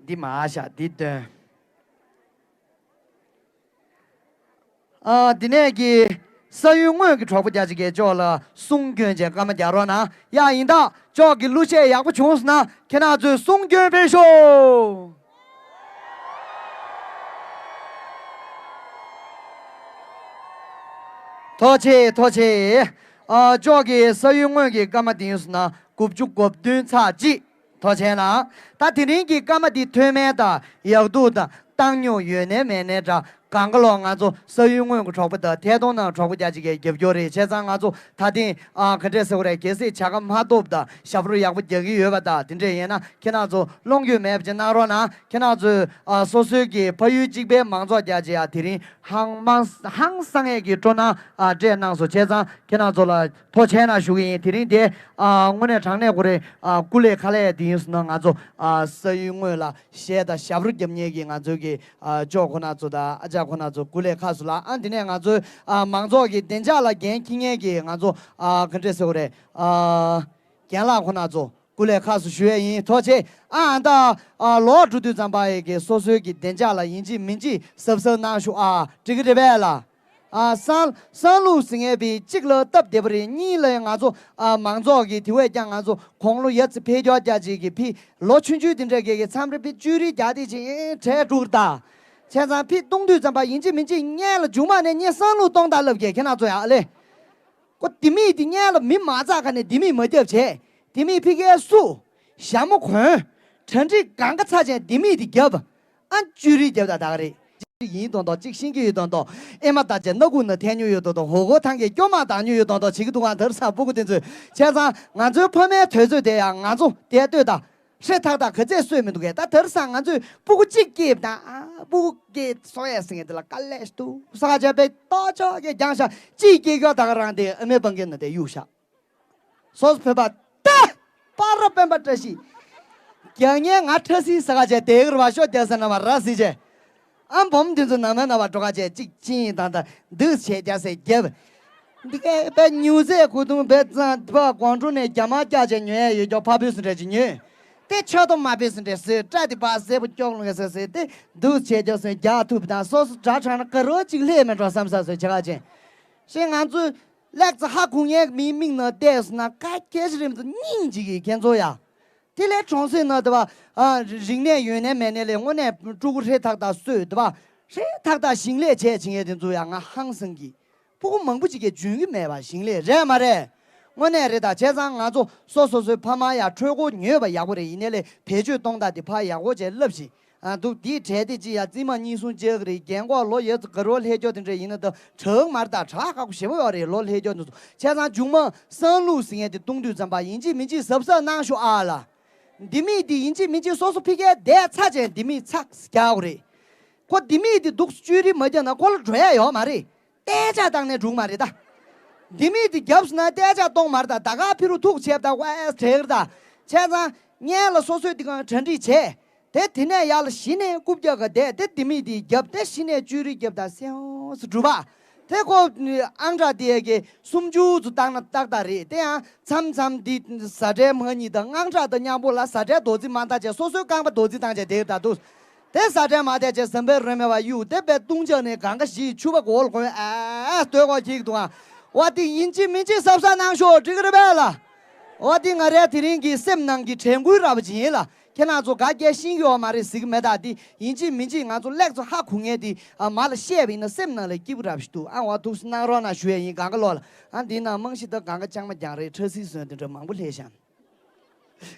འདི་མ་ཤ་འདི་སྟོན། ཨ། འདི་ནས་ཀྱི་ས་ཡུལ་དངོས་ཀྱི་གྲོགས་པོ་རྒྱ་ཆེ་གེ་ཅོག་ལ་གསུང་སྐྱོན་བྱས་སྐར་མ་རྒྱག་རོགས་གནང་ཡ། ཡིན་ད་ཅོག་གི་གླུ་གཞས་ཡག་པོ་བྱུང་སོང་ན་ཁྱེད་རང་ཚོས་གསུང་སྐྱོན་སྤེལ་ཤོག་ཐུགས་རྗེ་ཆེ། ཐུགས་རྗེ་ཆེ། ཨ། ཅོག་གི་ས་ཡུལ་དངོས་ཀྱི་སྐར་མ་འདི་ཡིན་སོང་ན་དགུ་བཅུ་གོ་བདུན་ཚེག་གཅིག་ཐུགས་རྗེ་ཆེ་གནང་། ད་དེ་རིང་གི་སྐར་མ་འདི་མཐོ་དམན་དང་ཡག་སྡུག་དང་བཏང་སྙོམས་ཡོད་ནའི་མེད་ནའི་འདྲ། གང་ག་ལོག་ང་ཚོ་ས་ཡུལ་དངོས་ཀྱི་གྲོགས་པོ་དང་ཐད་གཏོང་ནང་གྲོགས་པོ་རྒྱ་ཆེ་གེ་རྒྱབ་སྐྱོར་རེད། བྱས་ཙང་ང་ཚོ་ད་ཐེངས་ཨ་ག་འདྲས་ཟེར་དགོས་རེད། གལ་སྲིད་བྱ་དགའ་མ་ཐོབ་དང་ཞབས་བྲོ་ཡག་པོ་རྒྱག་གི་ཡོད་པ་དང་དེ་འདྲས་ཡིན་ན་ཁྱེད་རང་ཚོ་བློ་འགྱོད་མེད་པ་ཅིག་གནང་རོགས་གནང་། ཁྱེད་རང་ཚོས་ཨ་སོ་སོའི་གི་ཕ་ཡུལ་གཅིག་པའི་མང་ཚོགས་རྒྱ་ཆེ་ཡ་དེ་རིང་ཧང་མང་ཧང་སང་ཡས་ཀྱི་སྤྲོ་སྣང་ཨ་སྤྲད་གནང་སོང་། བྱས་ཙང་ཁྱེད་རང་ཚོ་ལ་ཐུགས་རྗེ་ཆེ་གནང་ཞུ་གི་ཡིན། དེ་རིང་དེ་ཨ་དངོས་གནས་དྲང་གནས་ཁོ་རེ་ཨ་སྐུ་ལས་ཁ་ལས་དེ་ཡིན་སོང་ན་ང་ཚོ་ཨ་ས་ཡུལ་དངོས་ལ་གཞས་དང་ཞབས་བྲོ་རྒྱབ་མཁན་གྱི་ང་ཚོའི་གི་ཨ་ཅོག་ཁོ་ན་ཚོ་དང་ཨ་ཅག་ཁོ་ན་ཚོ་སྐུ་ལས་ཁག་སུ་ལ། ཨ་འདི་ནས་ང་ཚོའི་ཨ་མང་ཚོགས་ཀྱི་བདེ་འཇགས་ལ་འགན་འཁྱེར་མཁན་གྱི་ང་ཚོ་ཨ་ག་འདྲས་ཟེར་དགོས་རེད། ཨ་རྒན་ལགས་ཁོ་ན་ཚོ་སྐུ་ལས་ཁག་སུ་ཞུ་ཡས་ཡིན། ཐུགས་རྗེ་ཆེ། ཨ་ཨ་ད་ཨ་ལོག་འགྲོ་དུས་ཙམ་པ་ཡི་གི་སོ་སོའི་གི་བདེ་འཇགས་ལ་ཡིན་གཅིག་མིན་གཅིག་གཟབ་གཟབ་གནང་ཤོག་ཨ་འགྲིག་གི་རེད་པས་ལ། ཨ་སང་སང་ལུགས་ཟེར་མཁན་པའི་གཅིག་ལ་སྟབས་བདེ་པོ་རེད། གཉིས་ལ་ང་ཚོ་ཨ་མང་ཚོགས་ཀྱི་དེ་བས་ཀྱང་ང་ཚོ་དགུང་ལོ་ཡ་ཙི་ཕེ་རྒྱག་རྒྱ་ཅིག་གི་ཕི་ལོ་ཆུང་ཆུང་དེ་འདྲ་གི་གི་མཚམས་རེ་ཕི་བཅུ་རེ་རྒྱག་དེ་ཅིག་གྲས་དཀྲུག་ད། བྱས་ཙང་ཕི་གཏོང་དུས་ཙམ་པ་ཡིན་གཅིག་མིན་གཅིག་སྔོན་ལ་མཇུག་མ་ནས་སྔོན་སང་ལུགས་གཏོང་ད་ལབ་གི་ཁྱེད་རང་ཚོ་ཡ་ཨ་ལེ། ཁོ་ལྡེ་མིག་དེ་སྔོན་ལ་མི་མ་བཙག་ག་ནས་ལྡེ་མིག་མ་རྒྱབ་བྱས། ལྡེ་མིག་ཕི་ཁའི་སུ། ཞྭ་མོ་གོན། གྲ་སྒྲིག་གང་ག་ཚར་བྱས་ལྡེ་མིག་དེ་རྒྱབ། ཨ་བཅུ་རེ་རྒྱབ་ད་ད་ག་རེད། གཅིག་ཡིན་མདོག་མདོག་གཅིག་ཤེས་ཀྱི་ཡོད་མདོག་མདོག་ཨེ་མ་ད་ཅེ་སྣ་ཁུག་ན་འཐེན་མྱོང་ཡོད་མདོག་མདོག་ཧོ་གོ་ཐང་གི་སྐྱོ་མ་དང་མྱོང་ཡོད་མདོག་མདོག་བྱེད་ཀྱི་འདུག་ཨ་དར་ས་སྤུ་གུ་དེ་ཚོས། བྱས་ཙང་ང་ཚོའི་ཕ་མའི་དུས་ཚོད་དེ་ཡང་ང་ཚོ་དེ་ལྟོས་ད། ཧྲེ་ཐག་ཐག་ག་ཚད་གསོད་མི་འདུག་གས། ད་དེར་སང་ང་ཚོས་སྤུ་གུ་གཅིག་སྐྱེས་དང་ཨ་སྤུ་གུ་སྐྱེས་སོང་ཡས་ཟེར་མཁན་དེ་ལ་དཀའ་ལས་འདུག་ས་ཆ་པའི་ལྟོ་ཅོག་གི་རྒྱང་ཤ་གཅིག་སྐྱེས་ཀྱོག་ད་ག་རང་དེ་ཨ་མའི་པང་གི་ན་དེ་གཡུག་ཤག་སོ་སོ་བོད་པ་ད་པ་ར་སྤེན་པ་བཀྲ་ཤིས། རྒྱག་ཉན་ང་ཁྲ་སིའི་ས་ག་བྱས་དེ་གར་བ་ཤོག་རྒྱ་ས་ན་མ་ར་སི་བྱས། ཨམ་བོམ་དེ་ཚོ་ནང་ན་ན་བ་འགྲོ་ཁ་བྱས་གཅིག་ཅིང་དང་དང་འདུག་བྱས་རྒྱ་སེ་རྒྱབ། འདི་གའི་བས་ཉུ་ཟས་ཁུ་ཐུང་བས་ཙང་བ་གོང་ཁྲོ་ནས་རྒྱ་མ་རྒྱ་བྱས་ཉོ་ཡས་ཡོད་ཀྱོག་ཕ་བུས་སུ་འདྲ་ཅིག་ཉོས། དེ་ཆོ་ཏོ་མ་བས་སུ་འདྲ་སོས་སྐྲ་དེ་བ་སེ་བོ་ཀྱོག་ལུང་སེ་སེ་དེ་འདུག་བྱས་རྒྱ་སེ་རྒྱ་ཐུབ་དང་སོ་སོ་དྲ་དྲ་ན་ཀ་རོ་གཅིག་ལྷས་མེད་འགྲོ་བསམ་ས་སོས་བྱ་ག་ཅན། ཞེས་ང་ཚོས་ལེགས་ཙི་ཧ་གོ་ངེས་མིའི་མིག་ནང་བལྟས་སོང་ན་ཁ་ཁྱེར་རིམ་དུ་སྙིང་རྗེ་གི་ཁྱེད་ཚོ་ཡ། དེ་ལས་གྲོང་གསེབ་ན་དེ་བ། ཨ་རིག་གནས་ཡོད་ནའི་མེད་ནའི་ལས་དངོས་གནས་ཕྲུ་གུ་ཧྲེ་ཐག་ཐག་གསོས་དེ་བ། ཧྲེ་ཐག་ཐག་ཞིང་ལས་བྱས་བྱེད་ངེས་དེ་ཚོ་ཡ་ང་ཧང་སང་གི། ཕྲུ་གུ་མང་པོ་ཅིག་གིས་འཇོན་གི་མེད་པ་ཞིང་ལས་རེད་མ་རེད། དངོས་གནས་རེད་ད་བྱས་ཙང་ང་ཚོ་སོ་སོ་སོའི་ཕ་མ་ཡ་འཕྲོད་གོ་ཉོས་པ་ཡག་པོ་རེད་ཡིན་ནའི་ལས་བེད་སྤྱོད་གཏོང་སྟངས་དེ་ཕ་ཡག་པོ་བྱས་ལབ་ཞིག་ཨ་འདུག་དེའི་གྲས་དེ་ཅི་ཡ་རྩིས་མ་གཉིས་གསུམ་བཅག་གི་རེད། རྒན་གོག་ལོ་ཡོད་ཚོ་ག་རོ་ལྷས་སྐྱོ་དེ་འདྲ་ཡིན་ན་ད་དྲག་མར་ད་དྲག་ཁག་པོ་ཞེ་པོ་ཡོད་རེད་ལོ་ལྷས་སྐྱོ་དེ་ཚོ། བྱས་ཙང་མཇུག་མ་སང་ལུགས་ཟེར་མཁན་དེ་གཏོང་དུས་ཙམ་པ་ཡིན་གཅིག་མིན་གཅིག་གཟབ་གཟབ་གནང་ཤོག་ཨ་ལ། ལྡེ་མིག་དེ་ཡིན་གཅིག་མིན་གཅིག་སོ་སོ་ཕི་ཁའི་བསྡད་ཚ་ཅན་ལྡེ་མིག་ཚགས་རྒྱག་དགོས་རེད། ཁོ་ལྡེ་མིག་དེ་འདུག་བཅུ་རེ་མ་རྒྱག་ན་ཁོ་ལ་འགྲོ་ཡ་ཡོད་མ་རེད། ཏེ་ཅག་བཏང་ནས་འགྲུག་མ་རེད་ད། ལྡེ་མིག་དེ་རྒྱབ་སོང་ན་ཏེ་ཅག་གཏོང་མ་རེད་ད། ད་ག་ཕི་རུ་ཐུག་བྱས་ད་ཝེ་སི་དྲེག་རེད་ད། བྱས་ཙང་སྔོན་ལ་སོ་སོའི་དེ་གང་གྲ་སྒྲིག་བྱས། དེ་དེ་ནས་ཡར་ལ་གཞི་ནས་རྐུབ་བཀྱག་ག་བསྡད་དེ་ལྡེ་མིག་དེ་རྒྱབ་དེ་གཞི་ནས་བཅུ་རེ་རྒྱབ་ད་སེའོ་སུ་གྲུབ་པ། དེ་ཁོ་ཨང་གྲངས་དེ་གི་སུམ་ཅུ་ཚོ་བཏང་ན་ཏག་ཏག་རེད། དེ་ཡང་མཚམས་མཚམས་འདི་ཟ་འབྲས་མ་གཉིས་དང་ཨང་གྲངས་དང་མཉམ་པོ་ལ་ཟ་འབྲས་རྡོ་རྩིག་མ་བཏང་བྱས་སོ་སོའི་རྐང་པ་རྡོ་རྩིག་བཏང་བྱས་དེ་ད་འདུག་དེ་ཟ་འབྲས་མ་བསྡད་བྱས་ཟམ་པའི་རོལ་མོ་བ་གཡུག་དེ་པའི་བཏུང་བྱ་ནས་གང་ག་བཞི་ཆུ་བ་གོ་ལ་གོན་ཨ་སྟོད་གོ་ཁྱིག་འདུག་ཨ། བ་དེ་ཡིན་གཅིག་མིན་གཅིག་གཟབ་གཟབ་གནང་ཤོག་འགྲིག་གི་རེད་པས་ལ། བ་དེ་ང་རའི་དེ་རིང་གི་སེམས་ནང་གི་དྲན་སྐུལ་ར་བ་ཅིག་ཡིན་ལ། ཁྱེད་རང་ཚོ་ག་རྒྱ་ཤེས་ཀྱི་ཡོད་མ་རེད་ཟེར་གི་མེད། ད་དེ་ཡིན་གཅིག་མིན་གཅིག་ང་ཚོ་ལེགས་ཚོ་ཧ་གོ་ངེས་དེ་ཨ་མ་ལ་བཤད་པ་ཡིན་ན་སེམས་ནང་ལ་སྐྱིད་པོ་ར་བ་ཞིག་འདུག་ཨ་བ་ཐུགས་སུ་གནང་རོགས་གནང་ཞུ་ཡས་ཡིན། གང་ག་ལོག་ལ་ཨ་འདི་ན་རྨང་གཞི་ད་གང་ག་ལྕང་མ་རྒྱང་རེད། འཕྲ་སིལ་ཟོན་དེ་འདྲ་མང་པོ་སླེབས་ཤག་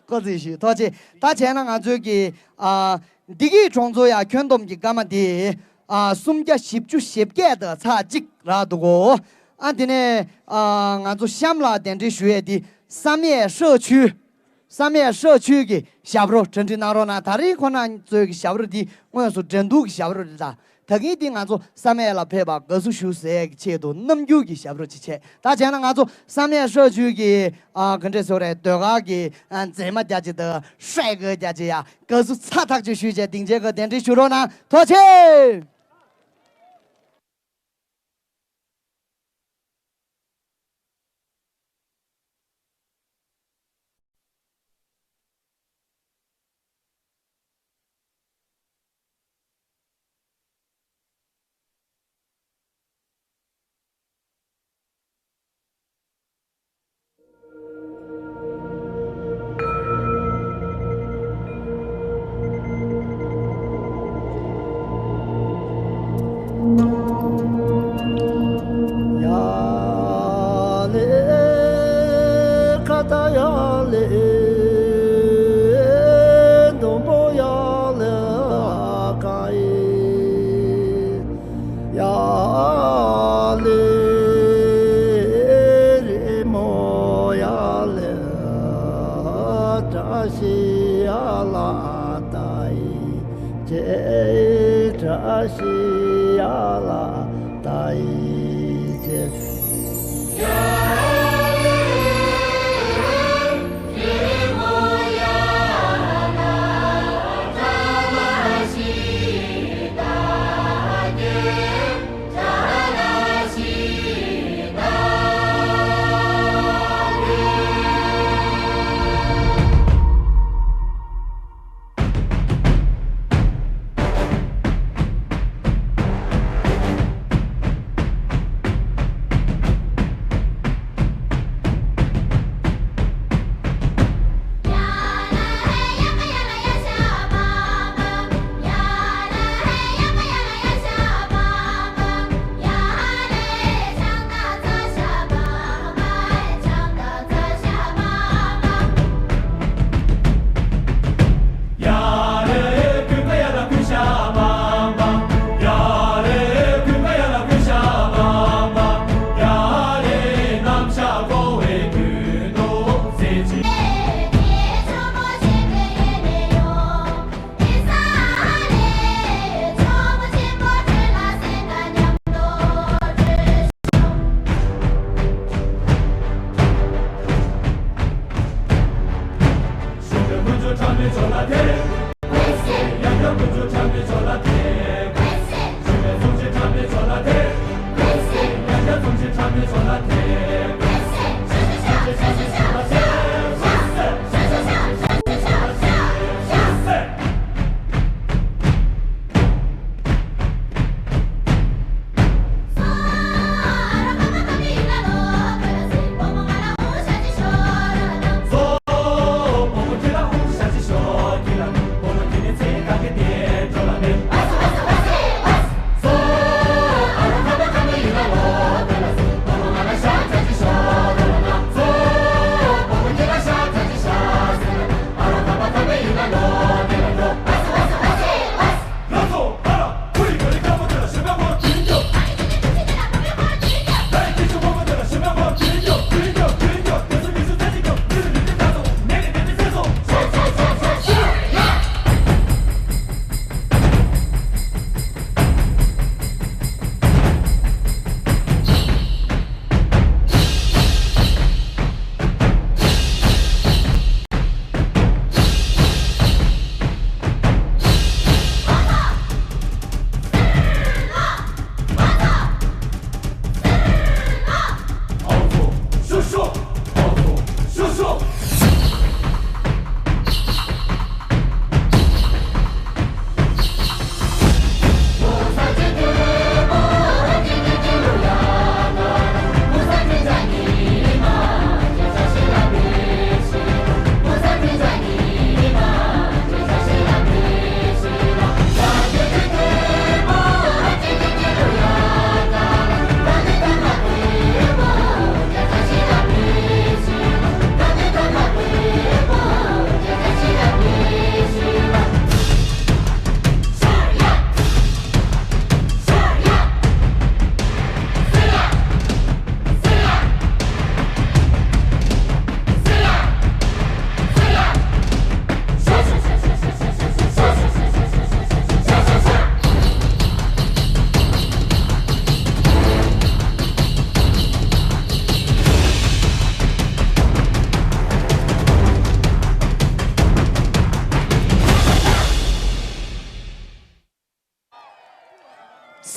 ཀོ་ཙི་ཞུ་ཐོག་ཆེ། ད་བྱས་ན་ང་ཚོའི་གི་ཨ་འདི་གི་གྲོང་ཚོ་ཡ་ཁྱོན་བསྡོམས་ཀྱི་སྐར་མ་དེ་ཨ་སུམ་བརྒྱ་བཞི་བཅུ་ཞེ་བརྒྱད་དང་ཚེག་གཅིག་རག་འདུག་གོ་ཨ་དེ་ནས་ཨ་ང་ཚོ་གཤམ་ལ་གདན་འདྲེན་ཞུ་ཡས་དེ་བསམ་ཡས་ཧྲག་ཆུ། བསམ་ཡས་ཧྲག་ཆུ་གི་ཞབས་བྲོ་གྲ་སྒྲིག་གནང་རོགས་གནང་། ད་རིང་ཁོ་ན་ཚོའི་གི་ཞབས་བྲོ་འདི་དངོས་སུ་འགྲན་བསྡུར་གྱི་ཞབས་བྲོ་རེད་ད། ད་གིན་འདི་ང་ཚོ་བསམ་ཡས་ལ་ཕེབས་པར་དགའ་བསུ་ཞུ་ཟེར་གྱི་ཆེད་དུ་རྣམ་འགྱུར་གྱི་ཞབས་བྲོ་ཅིག་བྱས། ད་བྱས་ན་ང་ཚོ་བསམ་ཡས་ཧྲག་ཆུ་གི་ཨ་ག་འདྲས་ཟེར་རེད། ཟློས་གར་གྱི་ཨ་མཛེས་མ་རྒྱ་ཆེ་དང་ཧྲེ་གི་རྒྱ་ཆེ་ཡ་དགའ་བསུ་ཚ་ཐག་ཆོད་ཞུས་བྱས་སྡིངས་ཆའི་སྒང་གདན་འདྲེན་ཞུ་རོགས་གནང་། ཐུགས་རྗེ་ཆེ།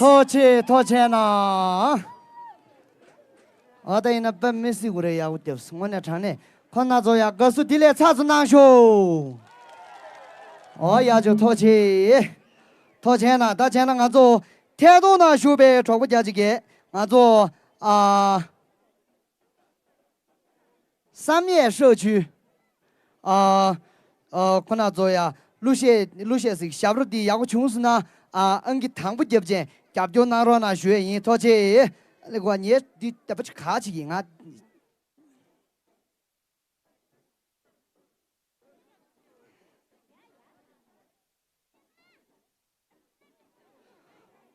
ཐུགས་རྗེ་ཆེ། ཐུགས་རྗེ་གནང་། ཨ་ད་ཡིན་ན་དཔེ་མི་སྲིད་པ་རེད། ཡག་པོ་བརྒྱབ་སོང་། དངོས་གནས་དྲང་གནས་ཁོང་རྣམ་ཚོ་ཡ་དགའ་བསུ་འདི་ལས་ཚ་ཚ་གནང་ཤོག་ཨོ་ཡག་ཅོ་ཐུགས་རྗེ་ཆེ། ཐུགས་རྗེ་གནང་། ད་བྱས་ན་ང་ཚོ་ཐད་གཏོང་ནང་ཞུགས་པའི་གྲོགས་པོ་རྒྱ་ཆེ་གེ་ང་ཚོ་ཨ། བསམ་ཡས་ཧྲག་ཆུ། ཨ། ཨ། ཁོ་ན་ཚོ་ཡ་གླུ་གཞས་གླུ་གཞས་ཟིག་ཞབས་བྲོ་འདི་ཡག་པོ་བྱུང་སོང་ན། ཨ། ཨང་ཀི་དང་པོ་རྒྱབ་ཅན་རྒྱབ་སྐྱོར་གནང་རོགས་གནང་ཞུ་ཡས་ཡིན། ཐུགས་རྗེ་ཆེ། ལེགས་པ་ཉེ་འདི་ལྟ་བུ་ཅིག་ག་ཅིག་ཡིན་ང་།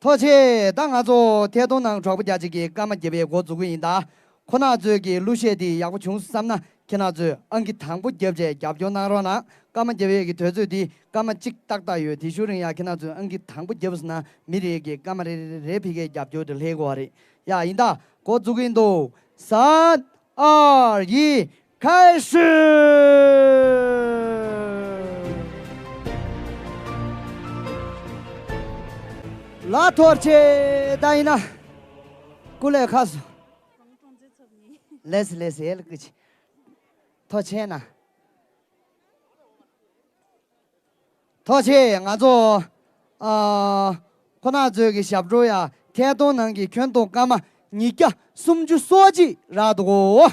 ཐུགས་རྗེ་ཆེ། ད་ང་ཚོ་ཐད་གཏོང་ནང་གྲོགས་པོ་རྒྱ་ཆེ་གིས་སྐར་མ་བརྒྱབ་པའི་འགོ་འཛུགས་ཀྱི་ཡིན་ད། ཁོ་ན་ཚོས་ཀྱི་གླུ་གཞས་དེ་ཡག་པོ་བྱུང་བསམ་ན་ཁྱེད་རང་ཚོས་ཨང་ཀི་དང་པོ་བརྒྱབ་བྱས་རྒྱབ་སྐྱོར་གནང་རོགས་གནང་། སྐར་མ་བརྒྱབ་པའི་གི་དུས་ཚོད་དེ་སྐར་མ་གཅིག་ཏག་ཏག་ཡོད། དེ་ཤུ་རིང་ཡ་ཁྱེད་རང་ཚོས་ཨང་ཀི་དང་པོ་བརྒྱབ་སོང་ན་མི་རེ་གི་སྐར་མ་རེ་རེ་རེ་ཕི་གའི་རྒྱབ་སྐྱོར་དེ་ལྷེ་གོ་བ་རེད། ཡ་ཡིན་ད་འགོ་འཛུགས་ཀྱི་ཡིན་འདུག་ས། ཨར་ཡི་ཁའི་ཧྲི། ལ་ཐོར་ཆེ་ད་ཡིན་ན། ཀུ་ལེ་ཁ་སོ། ལེས་ལེས་ཨེལ་ཀི་ཆི། ཐོ་ཆེ་ན། ཐུགས་རྗེ་ཆེ། ང་ཚོ་ཨ། ཁོ་ན་ཚོའི་གི་ཞབས་བྲོ་ཡ་ཐད་གཏོང་ནང་གི་ཁྱོན་བསྡོམས་སྐར་མ་ཉིས་བརྒྱ་སུམ་ཅུ་སོ་གཅིག་རག་འདུག་གོ།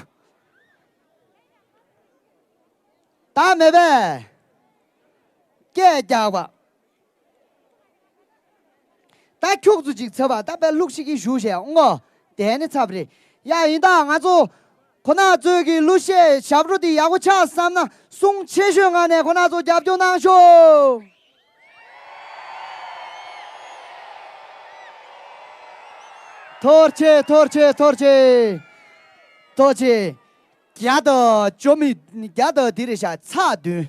ད་མེད་པས། སྐད་རྒྱག་པ། ད་ཁྱུག་ཙམ་ཅིག་འཚབ་པ། ད་དཔེ་ལྷུག་ཤིག་གིས་ཞུ་བྱས་ཨང་གོ། དེ་ནི་འཚབ་རེད། ཡ་ཡིན་ད་ང་ཚོ་ཁོ་ན་ཚོས་ཀྱི་གླུ་གཞས་ཞབས་བྲོ་འདི་ཡག་པོ་ཆགས་བསམ་ན་གསུང་ཆེ་ཤོས་ངང་ནས་ཁོ་ན་ཚོ་རྒྱབ་སྐྱོར་གནང་ཤོག་ཐུགས་རྗེ་ཆེ། ཐུགས་རྗེ་ཆེ། ཐུགས་རྗེ་ཆེ། ཐུགས་རྗེ་ཆེ། བརྒྱ་དང་བཅུ་མི་བརྒྱ་དང་འདི་རེད་ཤག་ཚེག་བདུན།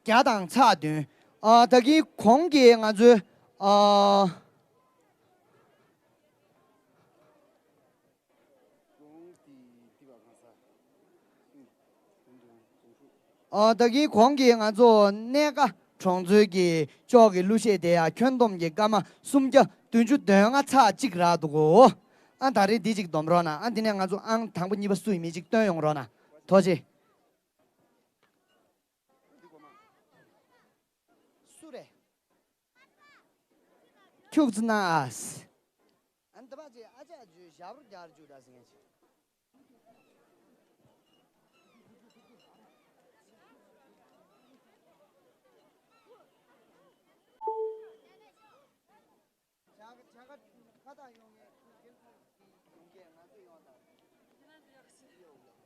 བརྒྱ་དང་ཚེག་བདུན། ཨ། ད་གིན་གོང་གི་ང་ཚོའི་ཨ། ཨ། ད་གིན་གོང་གི་ང་ཚོ་གནས་ཀ་གྲོང་ཚོའི་གི་ཅོག་གི་གླུ་གཞས་དེ་ཡང་ཁྱོན་བསྡོམས་ཀྱི་སྐར་མ་སུམ་བརྒྱ་བདུན་ཅུ་དོན་ལྔ་ཚེག་གཅིག་རག་འདུག་གོ། ཨ། ད་རེས་འདི་གཅིག་སྡོམ་རོགས་གནང་། ཨ། འདི་ནས་ང་ཚོ་ཨང་དང་པོ་གཉིས་པ་སུ་ཡིན་མིན་གཅིག་སྟོན་ཡོང་རོགས་གནང་། ཐུགས་རྗེ་ཆེ། སུ་རེད། ཁྱུག་ཙི་ན་ཨ། ཨ་ནི་ད་པ་ཅེ་ཨ་ཅག་ཇུ་ཞབས་རོ་རྒྱག་རྒྱུ་འདྲ་ཟེར་མཁན་ཅིག་བྱ་བྱ་དགའ་ཁ་བཏགས་ཡོང་མཁན་ཁུ་སྒེར་ཚོ་གི་ཡོང་མཁན་ང་ཚོ་ཡོང་དང་།